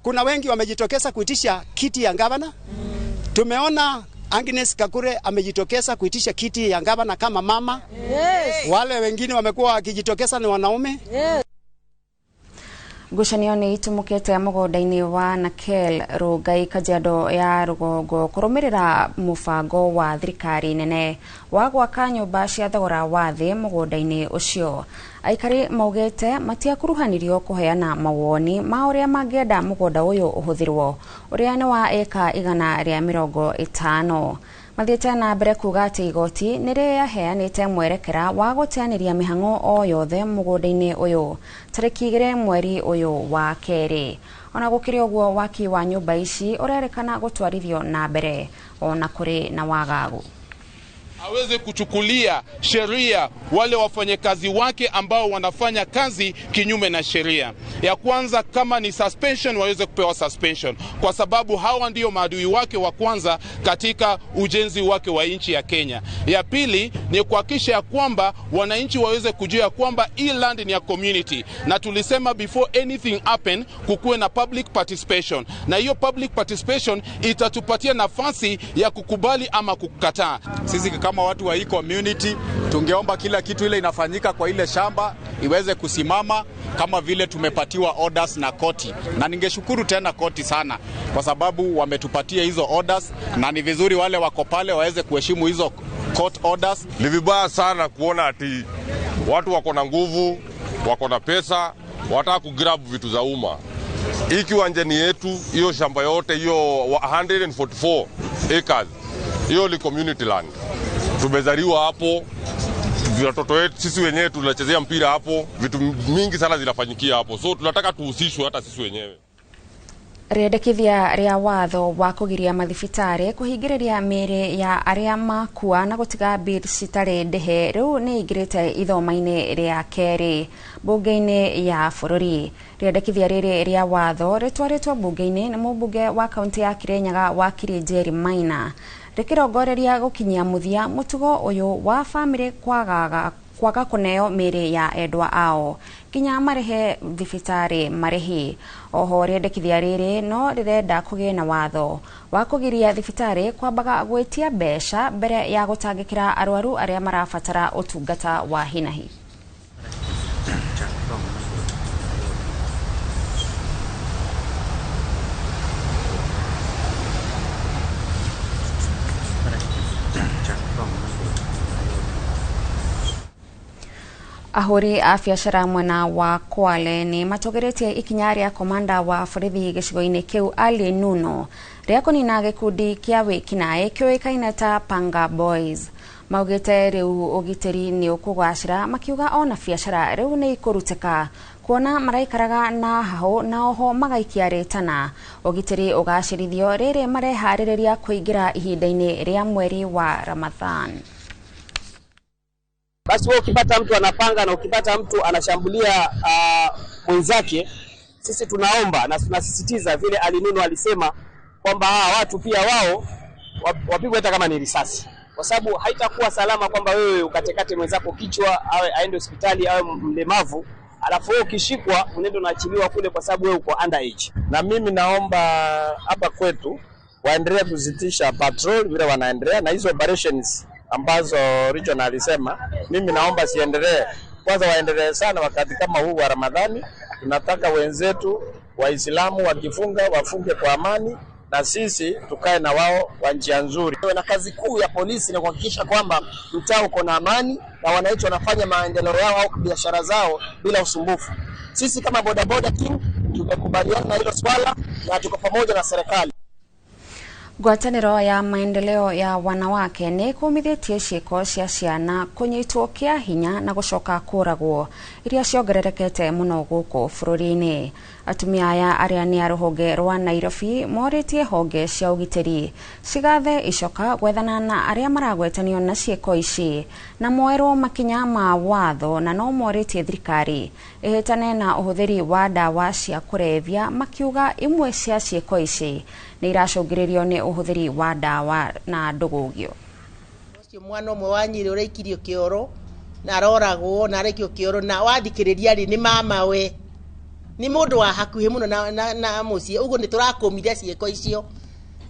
kuna wengi wamejitokeza kuitisha kiti ya gavana. Tumeona Agnes Kakure amejitokeza kuitisha kiti ya gavana kama mama. Yes. Wale wengine wamekuwa wakijitokeza ni wanaume. Yes. Ngucanio nĩ itumũkĩte mũgũnda-inĩ wa Nakel Rongai Kajiado ya rũgongo kũrũmĩrĩra mũbango wa thirikari nene wa gwaka nyũmba cia thogora wa thĩ mũgũnda-inĩ ũcio. Aikari maugĩte matiakuruhanirio kũheana mawoni ma ũrĩa mangĩenda mũgũnda ũyũ ũhũthĩrwo ũrĩa nĩ wa eka 150. Mathiĩte na mbere kuga atĩ igoti nĩ rĩaheanĩte mwerekera wa gũteanĩria mĩhang'o o yothe mũgũnda-inĩ ũyũ tarĩki 2 mweri ũyũ wa kerĩ. Ona gũkĩrĩ ũguo, waki wa nyũmba ici ũrerĩkana gũtwarithio na mbere ona kũrĩ na wagagu. Aweze kuchukulia sheria wale wafanyakazi wake ambao wanafanya kazi kinyume na sheria. Ya kwanza, kama ni suspension, waweze kupewa suspension, kwa sababu hawa ndio maadui wake wa kwanza katika ujenzi wake wa nchi ya Kenya. Ya pili ni kuhakikisha ya kwamba wananchi waweze kujua ya kwamba hii land ni ya community, na tulisema before anything happen kukuwe na public participation, na hiyo public participation itatupatia nafasi ya kukubali ama kukataa. Sisi kama watu wa hii community tungeomba kila kitu ile inafanyika kwa ile shamba iweze kusimama kama vile tumepatiwa orders na koti. Na ningeshukuru tena koti sana kwa sababu wametupatia hizo orders, na ni vizuri wale wako pale waweze kuheshimu hizo court orders. Ni vibaya sana kuona ati watu wako na nguvu, wako na pesa, wataka kugrab vitu za umma. Hii kiwanja ni yetu, hiyo shamba yote hiyo 144 acres, hiyo ni community land. Tumezaliwa hapo, watoto wetu sisi wenyewe tunachezea mpira hapo, vitu mingi sana zinafanyikia hapo. So tunataka tuhusishwe hata sisi wenyewe. Rĩendekithia rĩa watho wa kũgiria mathibitarĩ kũhingĩrĩria mĩĩrĩ ya arĩa makua na gũtiga bill citarĩ ndĩhe rĩu nĩ ingĩrĩte ithoma-inĩ rĩa kerĩ mbunge-inĩ ya bũrũri. Rĩendekithia rĩrĩ rĩa watho rĩtwarĩtwo mbunge-inĩ nĩ mũmbunge wa kaunti ya Kirinyaga Wakiri Njeri Maina, rĩkĩrongoreria gũkinyia mũthia mũtugo ũyũ wa bamĩrĩ kwaga kũneo mĩĩrĩ ya endwa ao nginya marĩhe thibitarĩ marĩhi. Oho rĩendekithia rĩrĩ no rĩrenda kũgĩe na watho wa kũgiria thibitarĩ kwambaga gwĩtia mbeca mbere ya gũtangĩkĩra arwaru arĩa marabatara ũtungata wa hinahi. Ahũri a biacara mwena wa Kwale nĩ matũgĩrĩtie ikinya rĩa komanda wa borithi gĩcigo-inĩ kĩu Ali Nuno rĩa kũnina gĩkundi kĩa wĩkinaĩ kĩũĩkaine ta Panga Boys. Maugĩte rĩu ũgitĩri nĩ ũkũgacĩra, makiuga ona biacara rĩu nĩ ikũrutĩka kuona maraikaraga na hahũ, na oho magaikia rĩtana ũgitĩri ũgacĩrithio rĩrĩ mareharĩrĩria kũingĩra ihinda-inĩ rĩa mweri wa Ramadhan. Basi wewe ukipata mtu anapanga na ukipata mtu anashambulia mwenzake, sisi tunaomba na tunasisitiza vile Alinunu alisema kwamba hawa watu pia wao wapigwe hata kama ni risasi, kwa sababu haitakuwa salama kwamba wewe ukatekate mwenzako kichwa, awe aende hospitali awe mlemavu, alafu wewe ukishikwa unaenda unaachiliwa kule kwa sababu wewe uko underage. Na mimi naomba hapa kwetu waendelee kuzitisha patrol vile wanaendelea na hizo operations ambazo regional alisema, mimi naomba siendelee. Kwanza waendelee sana wakati kama huu wa Ramadhani. Tunataka wenzetu Waislamu wakifunga wafunge kwa amani, na sisi tukae na wao kwa njia nzuri. Na kazi kuu ya polisi ni kuhakikisha kwamba mtaa uko na amani na wananchi wanafanya maendeleo yao au biashara zao bila usumbufu. Sisi kama bodaboda team tumekubaliana na hilo swala na tuko pamoja na serikali. Ngwatanĩro ya maendeleo ya wanawake nĩ ĩkũmithĩtie ciĩko cia ciana kũnyitwo kĩa hinya na gũcoka kũragwo iria ciongererekete mũno gũkũ bũrũri-inĩ. Atumia aya arĩa nĩ a rũhonge rwa Nairobi morĩtie honge cia ũgitĩri cigathe icoka gwethana na arĩa maragwetanio na ciĩko ici na moerwo makinya ma watho, na no morĩtie thirikari ĩhĩtane na ũhũthĩri wa ndawa cia kũrebia, makiuga imwe cia ciĩko ici nĩ iracũngĩrĩrio nĩ ũhũthĩri wa ndawa na ndũgũgio. Ũcio mwana ũmwe wa Nyĩrĩ ũraikirio kĩoro na aroragwo na araikio kĩoro, na wathikĩrĩria rĩ nĩ mamawe, nĩ mũndũ wa hakuhĩ mũno na mũciĩ. Ũguo nĩ tũrakũmithia ciĩko icio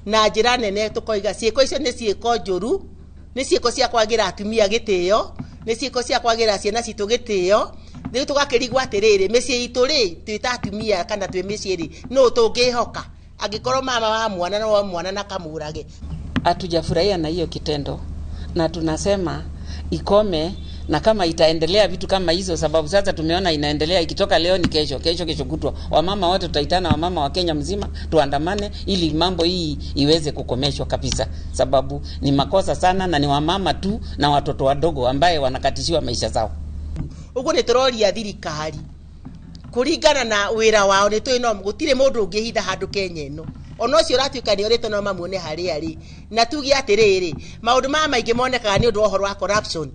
na njĩra nene, tũkoiga ciĩko icio nĩ ciĩko njũru, nĩ ciĩko cia kwagĩra atumia gĩtĩo, nĩ ciĩko cia kwagĩra ciana citũ gĩtĩo. Rĩu tũgakĩrigwo atĩrĩrĩ, mĩciĩ itũ rĩ, twĩ ta atumia kana twĩ mĩciĩ rĩ, nũ tũngĩhoka angĩkorwo mama wa mwana na wa mwana na kamũrage? Hatujafurahia na hiyo kitendo na tunasema ikome, na kama itaendelea vitu kama hizo, sababu sasa tumeona inaendelea, ikitoka leo ni kesho, kesho kesho kutwa, wamama wote tutaitana, wamama wa Kenya mzima tuandamane ili mambo hii iweze kukomeshwa kabisa, sababu ni makosa sana, na ni wamama tu na watoto wadogo ambaye wanakatishiwa maisha zao. Uguo nĩ tũroria thirikari kũringana na wĩra wao, nĩ tũĩ no gũtirĩ mũndũ ũngĩhitha handũ Kenya ĩno, ona ũcio ũratuĩka nĩ ũrĩtwo no mamuone harĩa arĩ. Na tuge atĩrĩrĩ, maũndũ maya maingĩ monekaga nĩ ũndũ wa ũhoro wa corruption,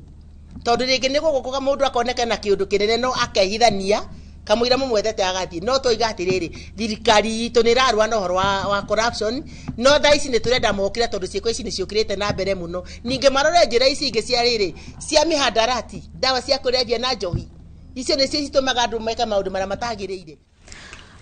tondũ rĩngĩ nĩ gũgũka mũndũ akoneka na kĩũndũ kĩnene no akehithania kamũira mũmwethete agathiĩ. No twoiga atĩrĩrĩ, thirikari itũ nĩ ĩrarũa na ũhoro wa corruption, no thaa ici nĩ tũrenda mokĩre tondũ ciĩko ici nĩ ciũkĩrĩte na mbere mũno. Ningĩ marore njĩra ici ingĩ cia rĩrĩ cia mĩhandarati, ndawa cia kũrebia na njohi, icio nĩcio citũmaga andũ meke maũndũ marĩa matagĩrĩire.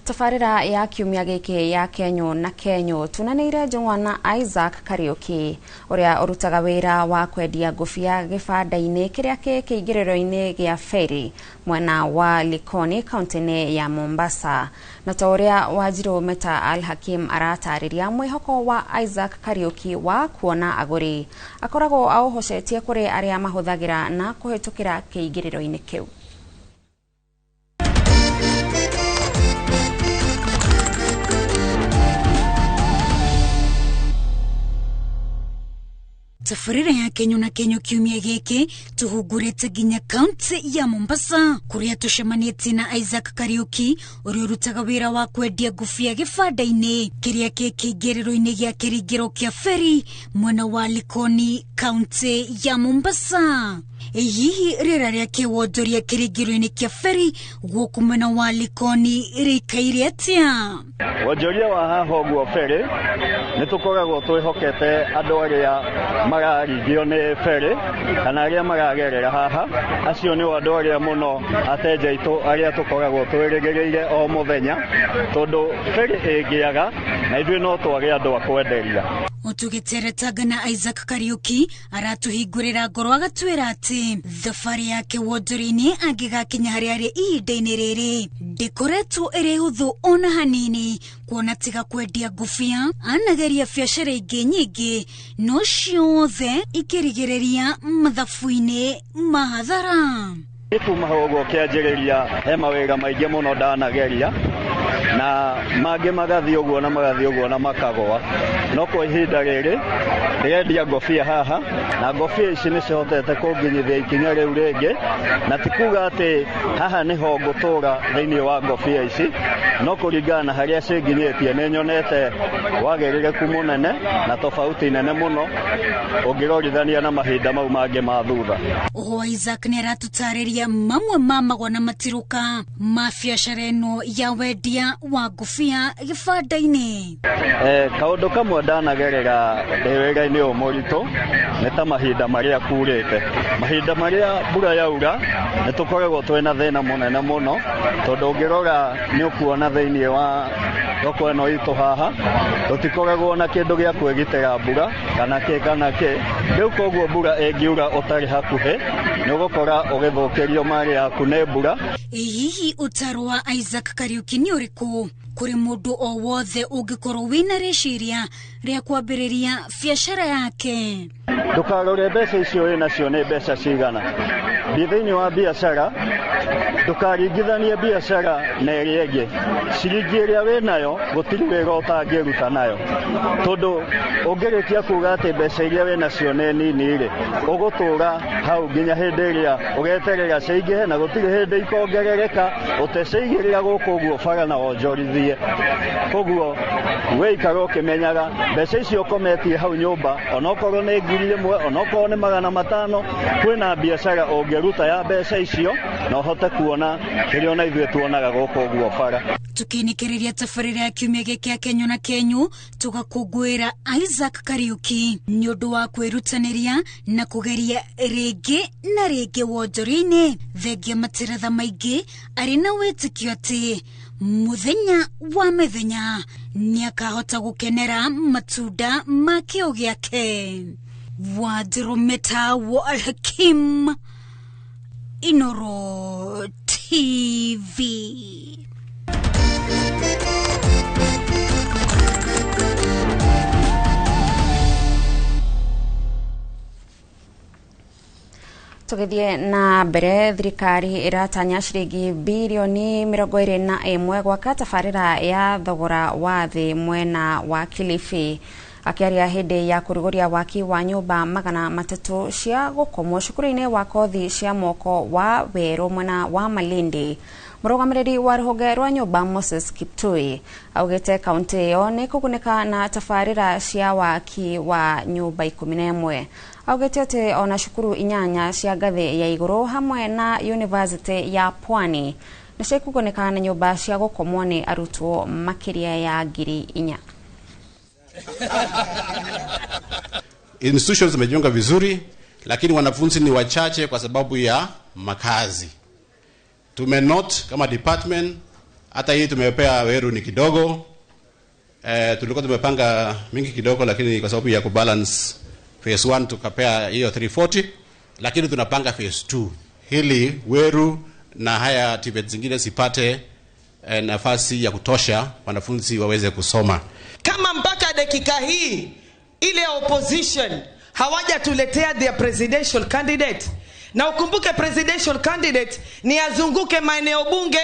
Tabarĩra ya kiumia gĩkĩ ya Kenyũ na Kenyũ tunanĩire njũng'wa na Isaac Kariuki ũrĩa ũrutaga wĩra wa kwendia ngũbia gĩbanda-inĩ kĩrĩa kĩ kĩingĩrĩro-inĩ gĩa ferry mwena wa Likoni kaunti-inĩ ya Mombasa. Na ta ũrĩa Wanjirũ Meta Al Hakim aratarĩria, mwĩhoko wa Isaac Kariuki wa kuona agũri akoragwo aũhocetie kũrĩ arĩa mahũthagĩra na kũhĩtũkĩra kĩingĩrĩro-inĩ kĩu. Tabarĩra ya Kenyũ na Kenyũ kiumia gĩkĩ tũhungurĩte nginya kaunti ya Mombasa kũrĩa tũcemanĩtie na Isaac Kariuki ũrĩa ũrutaga wĩra wa kwendia ngũbia gĩbanda-inĩ kĩrĩa kĩ kĩingĩrĩro-inĩ gĩa kĩringĩro kĩa ferry mwena wa Likoni kaunti ya Mombasa. Hihi rĩera rĩa kĩwonjoria kĩringĩro-inĩ kĩa ferry gũkũ mwena wa Likoni rĩikaire atĩa? Wonjoria wa haha ũguo ferry nĩ tũkoragwo twĩhokete andũ arĩa mararingio nĩ ferry kana arĩa maragerera haha, acio nĩo andũ arĩa mũno ateja aitũ arĩa tũkoragwo twĩrĩgĩrĩire o mũthenya, tondũ ferry ĩngĩaga na ithuĩ no twage andũ a kwenderia. Tũgĩteretanga na Isaac Kariuki aratũhingũrĩra ngoro agatwĩra atĩ thabarĩ yake wonjoria-inĩ angĩgakinya harĩa arĩ ihinda-inĩ rĩrĩ ndĩkoretwo ĩrĩ hũthũ ona hanini, kuona tiga kwendia ngũbia anageria biacara ingĩ nyingĩ no ciothe ikĩrigĩrĩria mathabu-inĩ ma hathara. Kuma hau ũguo kĩanjĩrĩria he mawĩra maingĩ mũno ndanageria, Na mangĩ magathiĩ ũguo na magathiĩ ũguo na makagũa. No kwa ihinda rĩrĩ ndĩrendia ngobia haha, na ngobia ici nĩ cihotete kũnginyithia ikinya rĩu rĩngĩ, na ti kuga atĩ haha nĩho ngũtũra thĩinĩ wa ngobia ici, no kũringana na harĩa cinginyĩtie nĩ nyonete wagĩrĩrĩku mũnene na tofauti nene mũno ũngĩrorithania na mahinda mau mangĩ ma thutha. Oho Isaac nĩ aratũtarĩria mamwe ma magwa na matirũka ma biacara ĩno ya wendia wa ngobia gĩbanda-inĩ. Kaũndũ kamwe ndanagerera ndĩ wĩra-inĩ ũyũ mũritũ nĩ ta mahinda marĩa kurĩte. Mahinda marĩa mbura yaura nĩ tũkoragwo twĩna thĩna mũnene mũno, tondũ ũngĩrora nĩ ũkuona thĩinĩ wa thoko ĩno itũ haha tũtikoragwo na kĩndũ gĩa kwĩgitĩra mbura kana kĩ kana kĩ. Rĩu koguo mbura ĩngiura ũtarĩ hakuhĩ nĩ ũgũkora ũgĩthũkĩrio marĩ yaku nĩ mbura. Ĩ hihi ũtaro wa Isaac Kariuki nĩ ũrĩkũ kũrĩ mũndũ o wothe ũngĩkorwo wĩna rĩciria rĩa kwambĩrĩria biacara yake? Ndũkarore mbeca icio wĩ nacio nĩ mbeca cigana. Thiĩ thĩinĩ wa biacara, ndũkaringithanie biacara na ĩrĩa ĩngĩ. Ciringi ĩrĩa wĩ nayo gũtirĩ wĩra ũtangĩruta nayo, tondũ ũngĩrĩkia kuga atĩ mbeca iria wĩ nacio nĩ nini rĩ, ũgũtũra hau nginya hĩndĩ ĩrĩa ũgeterera cingĩhe, na gũtirĩ hĩndĩ ikongerereka ũtecigĩrĩra gũkũ ũguo bara na wonjorithie. Koguo wĩikare ũkĩmenyaga mbeca icio ũkometie hau nyũmba, onokorwo nĩ 1000, onokorwo nĩ 500, kwĩna biacara ũngĩruta ya mbeca icio na ũhote kuona kĩrĩa ona ithuĩ tuonaga gũkũ ũguo bara. Tukinikiriria tabarĩra ya kiumia gĩkĩ ya Kenyu na Kenyu, tũgakũngũĩra Isaac Kariuki nĩ ũndũ wa kwĩrutanĩria na kũgeria rĩngĩ na rĩngĩ wonjoria-inĩ, thengia materetha maingĩ arĩ na wĩtĩkio atĩ mũthenya wa mĩthenya nĩakahota gũkenera matunda ma kĩo gĩake. Wanjirumeta wa Alhakim, Inoro TV. Tũgĩthiĩ na mbere, thirikari ĩratanya ciringi birioni 21 gwaka tabarĩra ya thogora wa thĩ mwena wa Kilifi. Akĩaria hĩndĩ ya kũrugũria waki wa nyũmba 300 cia gũkomwo cukuru-inĩ wa kothi cia moko wa Werũ mwena wa Malindi, mũrũgamĩrĩri wa rũhonge rwa nyũmba Moses Kiptui augĩte kaunti ĩyo nĩ kũgunĩka na tabarĩra cia waki wa nyũmba 11. Augĩte atĩ ona cukuru 8 cia ngathĩ ya igũrũ hamwe na yunivasĩtĩ ya Pwani nĩ cikũgunĩka na nyũmba cia gũkomwo nĩ arutwo makĩria ya 4,000. Institutions zimejiunga vizuri, lakini wanafunzi ni wachache kwa sababu ya makazi. Tumenote kama department, hata hii tumepea Weru ni kidogo. Tulikuwa tumepanga mingi kidogo, lakini kwa sababu ya kubalance phase 1 tukapea hiyo 340, lakini tunapanga phase 2 ili Weru na haya TVET zingine sipate nafasi ya kutosha wanafunzi waweze kusoma. Kama mpaka dakika hii ile opposition hawajatuletea their presidential candidate, na ukumbuke presidential candidate ni azunguke maeneo bunge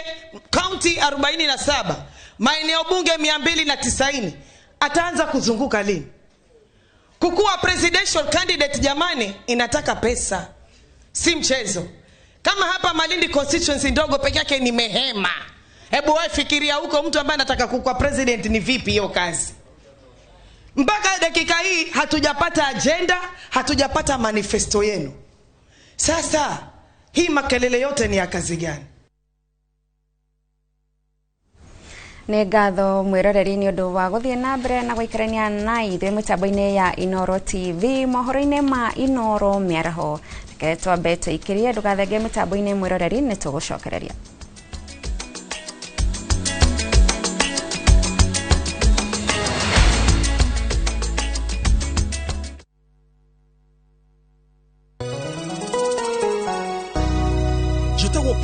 county 47, maeneo bunge 290, ataanza kuzunguka lini? Kukuwa presidential candidate jamani, inataka pesa, si mchezo. Kama hapa Malindi constituency ndogo peke yake ni mehema. Hebu wewe fikiria huko mtu ambaye anataka kukuwa president ni vipi hiyo kazi? Mpaka dakika hii hatujapata agenda, hatujapata manifesto yenu. Sasa hii makelele yote ni ya kazi gani? Nĩ ngatho mwĩroreri nĩ ũndũ wa gũthiĩ na mbere na gũikarania na ithuĩ mĩtambo-inĩ ya Inoro TV mohoro-inĩ ma Inoro mĩaraho. Reke twambe tũikĩrie, ndũgathenge mĩtambo-inĩ mwĩroreri, nĩ tũgũcokereria.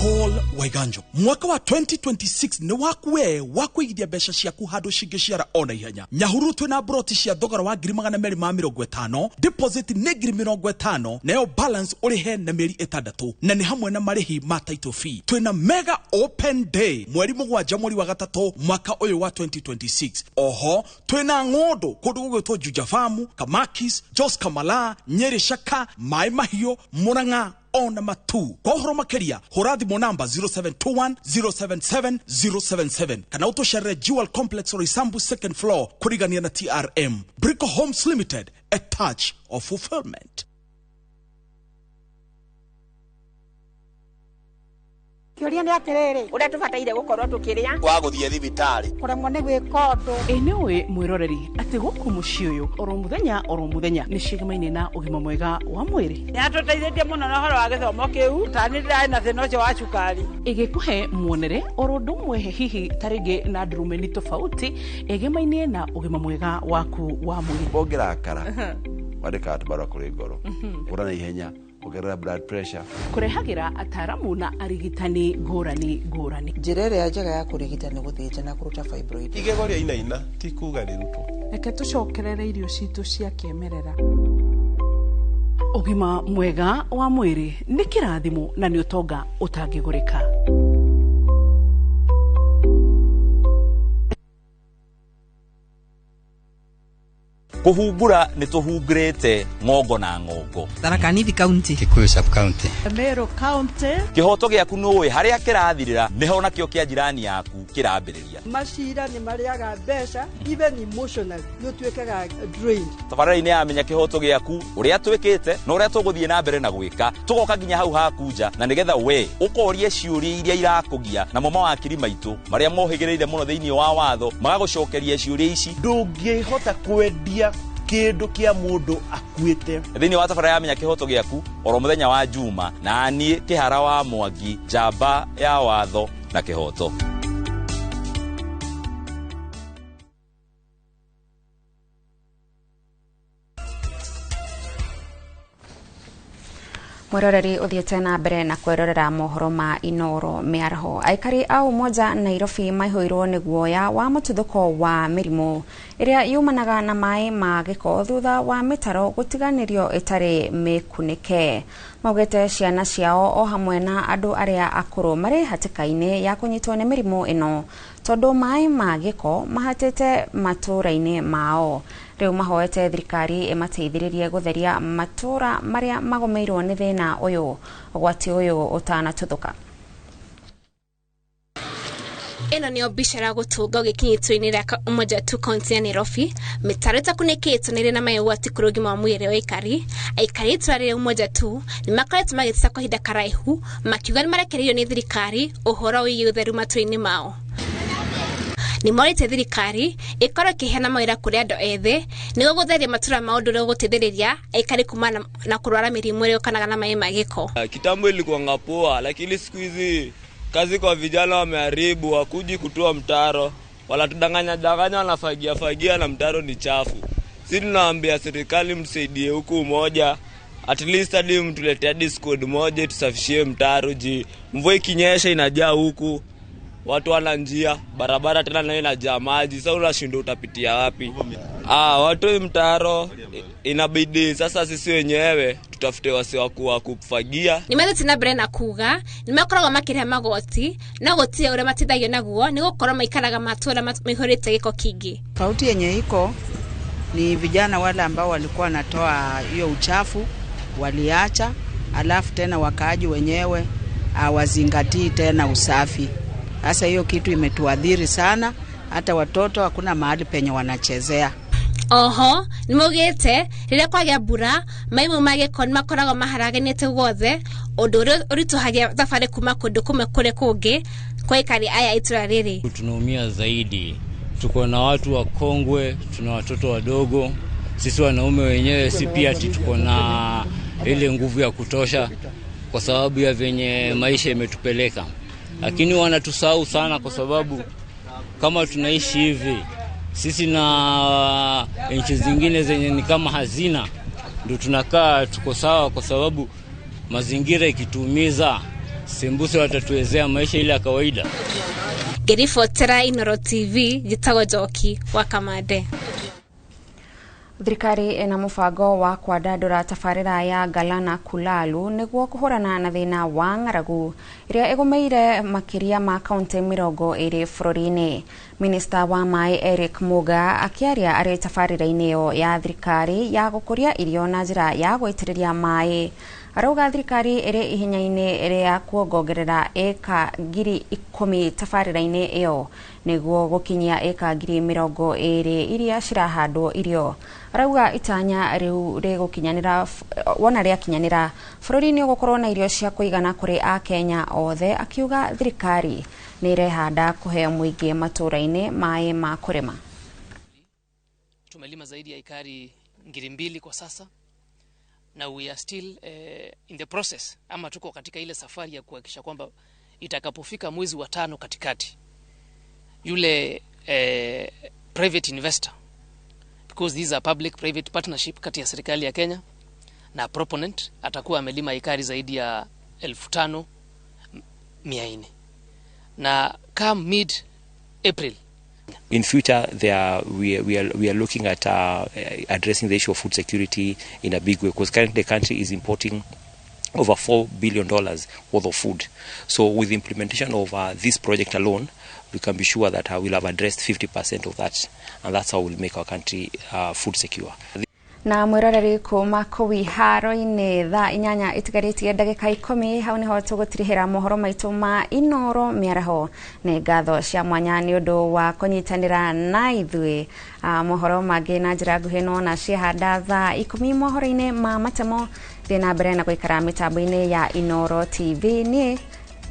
Paul Waiganjo mwaka wa 2026 nĩ waku we wa kũigithia mbeca ciaku handũ cingĩciara ona ihenya. Nyahururu twĩna broti cia thogora wa 250,000, deposit nĩ 50,000, nayo balance ũrĩhe na mĩeri 6, na nĩ hamwe na marĩhi ma title fee. Twĩna mega open day mweri 7 mweri wa 3 mwaka ũyũ wa 2026. Oho twĩna ng'ũndũ kũndũ gũgwĩtwo Juja Farm, Kamakis, Jos Kamala, Nyeri Shaka, Mai Mahiũ, Murang'a ona matu. Kwa ũhoro makĩria hũra thimũ namba 0721 077 077 kana ũtũcerere Jewel Complex Roysambu second floor kũrigania na TRM. Brico Homes Limited, a touch of fulfillment. Kĩũria nĩ atĩrĩrĩ, ũrĩa tũbataire gũkorwo tũkĩrĩa wa gũthiĩ thibitarĩ kũremwo nĩ gwĩka ũndũ. Ĩ nĩũĩ mwĩroreri atĩ gũkũ mũciĩ ũyũ oro mũthenya nĩ cigamaine na ũgima mwega wa mwĩrĩ. Nĩatũteithĩtie mũno na ũhoro wa gĩthomo kĩu, ta nĩ ndĩrarĩ na thĩna ũcio wa cukari. Ĩgĩkũhe muonere oro ũndũ ũmwe hihi ta rĩngĩ na ndurumeni tofauti ĩgemaine na ũgima mwega waku wa mwĩrĩ. Ũngĩrakara wandĩkaga tũbarũa kũrĩ ngoro, ũra na ihenya ongerera blood pressure. Kũrehagĩra ataramu na arigitani ngũrani ngũrani. Njĩra ĩrĩa njega ya kũrigita nĩ gũthĩnja na kũruta fibroid. Igego rĩa inaina ti kuga rĩrutwo. Reke tũcokerere irio citũ cia kĩmerera. Ũgima mwega wa mwĩrĩ nĩ kĩrathimo na nĩ ũtonga ũtangĩgũrĩka. Kuhungura nĩ tũhungurĩte ng'ongo na ng'ongo. Tharaka Nithi County, Kikuyu sub county, Meru County. Kĩhoto gĩaku nũĩ harĩa kĩrathirĩra nĩho nakĩo kĩa jirani yaku kĩrambĩrĩria. Macira nĩ marĩaga mbeca, even emotionally nĩ ũtuĩkaga drained. Tabarĩra-inĩ ya Menya Kĩhoto Gĩaku ũrĩa twĩkĩte na ũrĩa tũgũthiĩ na mbere na gwĩka, tũgoka nginya hau haku nja na nĩgetha we ũkorie ciũria iria irakũgia, namo mawakiri maitũ marĩa mohĩgĩrĩire mũno thĩinĩ wa watho magagũcokeria ciũria ici. Ndũngĩhota kwendia kĩndũ kĩa mũndũ akuĩte. Thĩinĩ wa tabarĩra ya Menya Kĩhoto Gĩaku oro mũthenya wa Juma, na niĩ Kĩhara wa Mwangi, njamba ya watho na kĩhoto. Mwiroreri uthiete na mbere na kwirorera mohoro ma Inoro mĩaraho. Aikari a Umoja Nairobi maihũirwo nĩ guoya wa mũtuthũko wa mĩrimũ ĩrĩa yumanaga na maĩ ma gĩko thutha wa mĩtaro gũtiganĩrio ĩtarĩ mĩkunĩke. Maugĩte ciana ciao o hamwe na andũ arĩa akũrũ marĩ hatĩka-inĩ ya kũnyitwo nĩ mĩrimũ ĩno tondũ maĩ ma gĩko mahatĩte matũũra-inĩ mao. Rĩu mahoete thirikari ĩmateithĩrĩrie gũtheria matũũra marĩa magũmĩirwo nĩ thĩna ũyũ ũgwati ũyũ ũtanatuthũka. Ĩno nĩyo mbica ya gũtũnga ũgĩkinyĩtwo-inĩ rĩa Umoja tu kaunti ya Nairobi. Mĩtaro ĩtakunĩkĩtwo nĩ ĩrĩ na maĩ ũgwati kũrĩ ũgima wa mwĩrĩ wa aikari. Aikari itũra rĩrĩ Umoja tu nĩ makoretwo magĩteta kwa ihinda karaihu makiuga nĩ marekereirio nĩ thirikari ũhoro wĩgiĩ ũtheru matũra-inĩ mao. Nĩ morĩtie thirikari ĩkorwo ĩkĩheana mawĩra kũrĩ andũ ethĩ nĩguo gũtheria matũra mao ũndũ ũrĩa ũgũteithĩrĩria aikari kumana na kũrwara mĩrimũ ĩrĩa yũkanaga na maĩ ma gĩko. Kitambo ilikuwanga poa, lakini siku hizi kazi kwa vijana wameharibu, wakuji kutoa mtaro, wanatudanganya danganya, wanafagia fagia na mtaro ni chafu. Sisi tunaambia serikali msaidie huku Umoja, at least hadi mtuletee hadi squad moja tusafishie mtaro. Ji mvua ikinyesha inajaa huku, watu wana njia, barabara tena nayo inajaa maji, sasa unashindwa utapitia wapi? Watu mtaro inabidi sasa sisi wenyewe tutafute wasi wa kufagia. Nimethiĩ na mbere na kuga nĩmakoragwo makĩrĩha magoti no gũtirĩ ũrĩa mateithagio naguo nĩ gũkorwo maikaraga matũra maihũrĩte gĩko kĩingĩ. Tofauti yenye iko ni vijana wale ambao walikuwa wanatoa hiyo uchafu waliacha, alafu tena wakaaji wenyewe hawazingatii tena usafi. Sasa hiyo kitu imetuadhiri sana, hata watoto hakuna mahali penye wanachezea. Oho nĩmaugĩte rĩrĩa kwagĩa mbura maĩ mau ma gĩko nĩmakoragwo maharaganĩte guothe ũndũ ũrĩa ũritũhagia thabarĩ kuma kũndũ kũmwe kũrĩ kũngĩ kwa aikari aya itũra rĩrĩ. Tunaumia zaidi, tuko na watu wakongwe, tuna watoto wadogo, sisi wanaume wenyewe si pia ati tuko na ile nguvu ya kutosha kwa sababu ya venye maisha imetupeleka, lakini wanatusahau sana kwa sababu kama tunaishi hivi sisi na nchi zingine zenye ni kama hazina ndio tunakaa tuko sawa, kwa sababu mazingira ikitumiza Sembuse watatuwezea maisha ile ya kawaida. Ngĩribotera Inooro TV njĩtagwo Njoki wa Kamande. Thirikari ĩna mũbango wa kwandandũra tabarĩra ya Galana Kulalu nĩguo kũhũrana na thĩna wa ng'aragu ĩrĩa ĩgũmĩire makĩria ma kaunti 20 bũrũri-inĩ. Minista wa maĩ Eric Muga akĩaria arĩ tabarĩra-inĩ ĩyo ya thirikari ya gũkũria irio na njĩra ya gũitĩrĩria maĩ arauga thirikari ĩrĩ ihenya-inĩ rĩa kuongongerera ĩka 10,000 tabarĩra-inĩ ĩyo nĩguo gũkinyia ĩka 20,000 iria cirahandwo irio. Arauga itanya rĩu rĩgũkinyanĩra wona rĩakinyanĩra bũrũri nĩ ũgũkorwo na irio cia kũigana kũrĩ Akenya othe, akiuga thirikari nĩ ĩrehanda kũhe mũingĩ matũũra-inĩ maĩ ma kũrĩma. Tumelima zaidi ya ekari 2,000 kwa sasa na we are still in the process, ama tuko katika ile safari ya kuhakikisha kwamba itakapofika mwezi wa 5 katikati yule private investor, because these are public private partnership kati ya serikali ya Kenya na proponent, atakuwa amelima ekari zaidi ya 5,400 na come mid April. In future, we are looking at addressing the issue of food security in a big way, because currently the country is importing over $4 billion worth of food. So with the implementation of this project alone, we can be sure that we'll have addressed 50% of that, and that's how we'll make our country food secure. Na mwiroreri kuma kũu iharo-inĩ thaa 8 itigarĩtie ndagĩka 10 hau nĩho tũgũtirihĩra mohoro maitũ ma Inooro mĩaraho. Nĩ ngatho cia mwanya nĩ ũndũ wa kũnyitanĩra na ithuĩ. Mohoro mangĩ na njĩra nguhĩ nona ciahanda thaa 10 mohoro-inĩ ma matemo. Thiĩ na mbere na gũikara mĩtambo-inĩ ya Inooro TV. Niĩ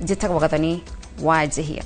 njĩtagwo Gathoni wa Njihia.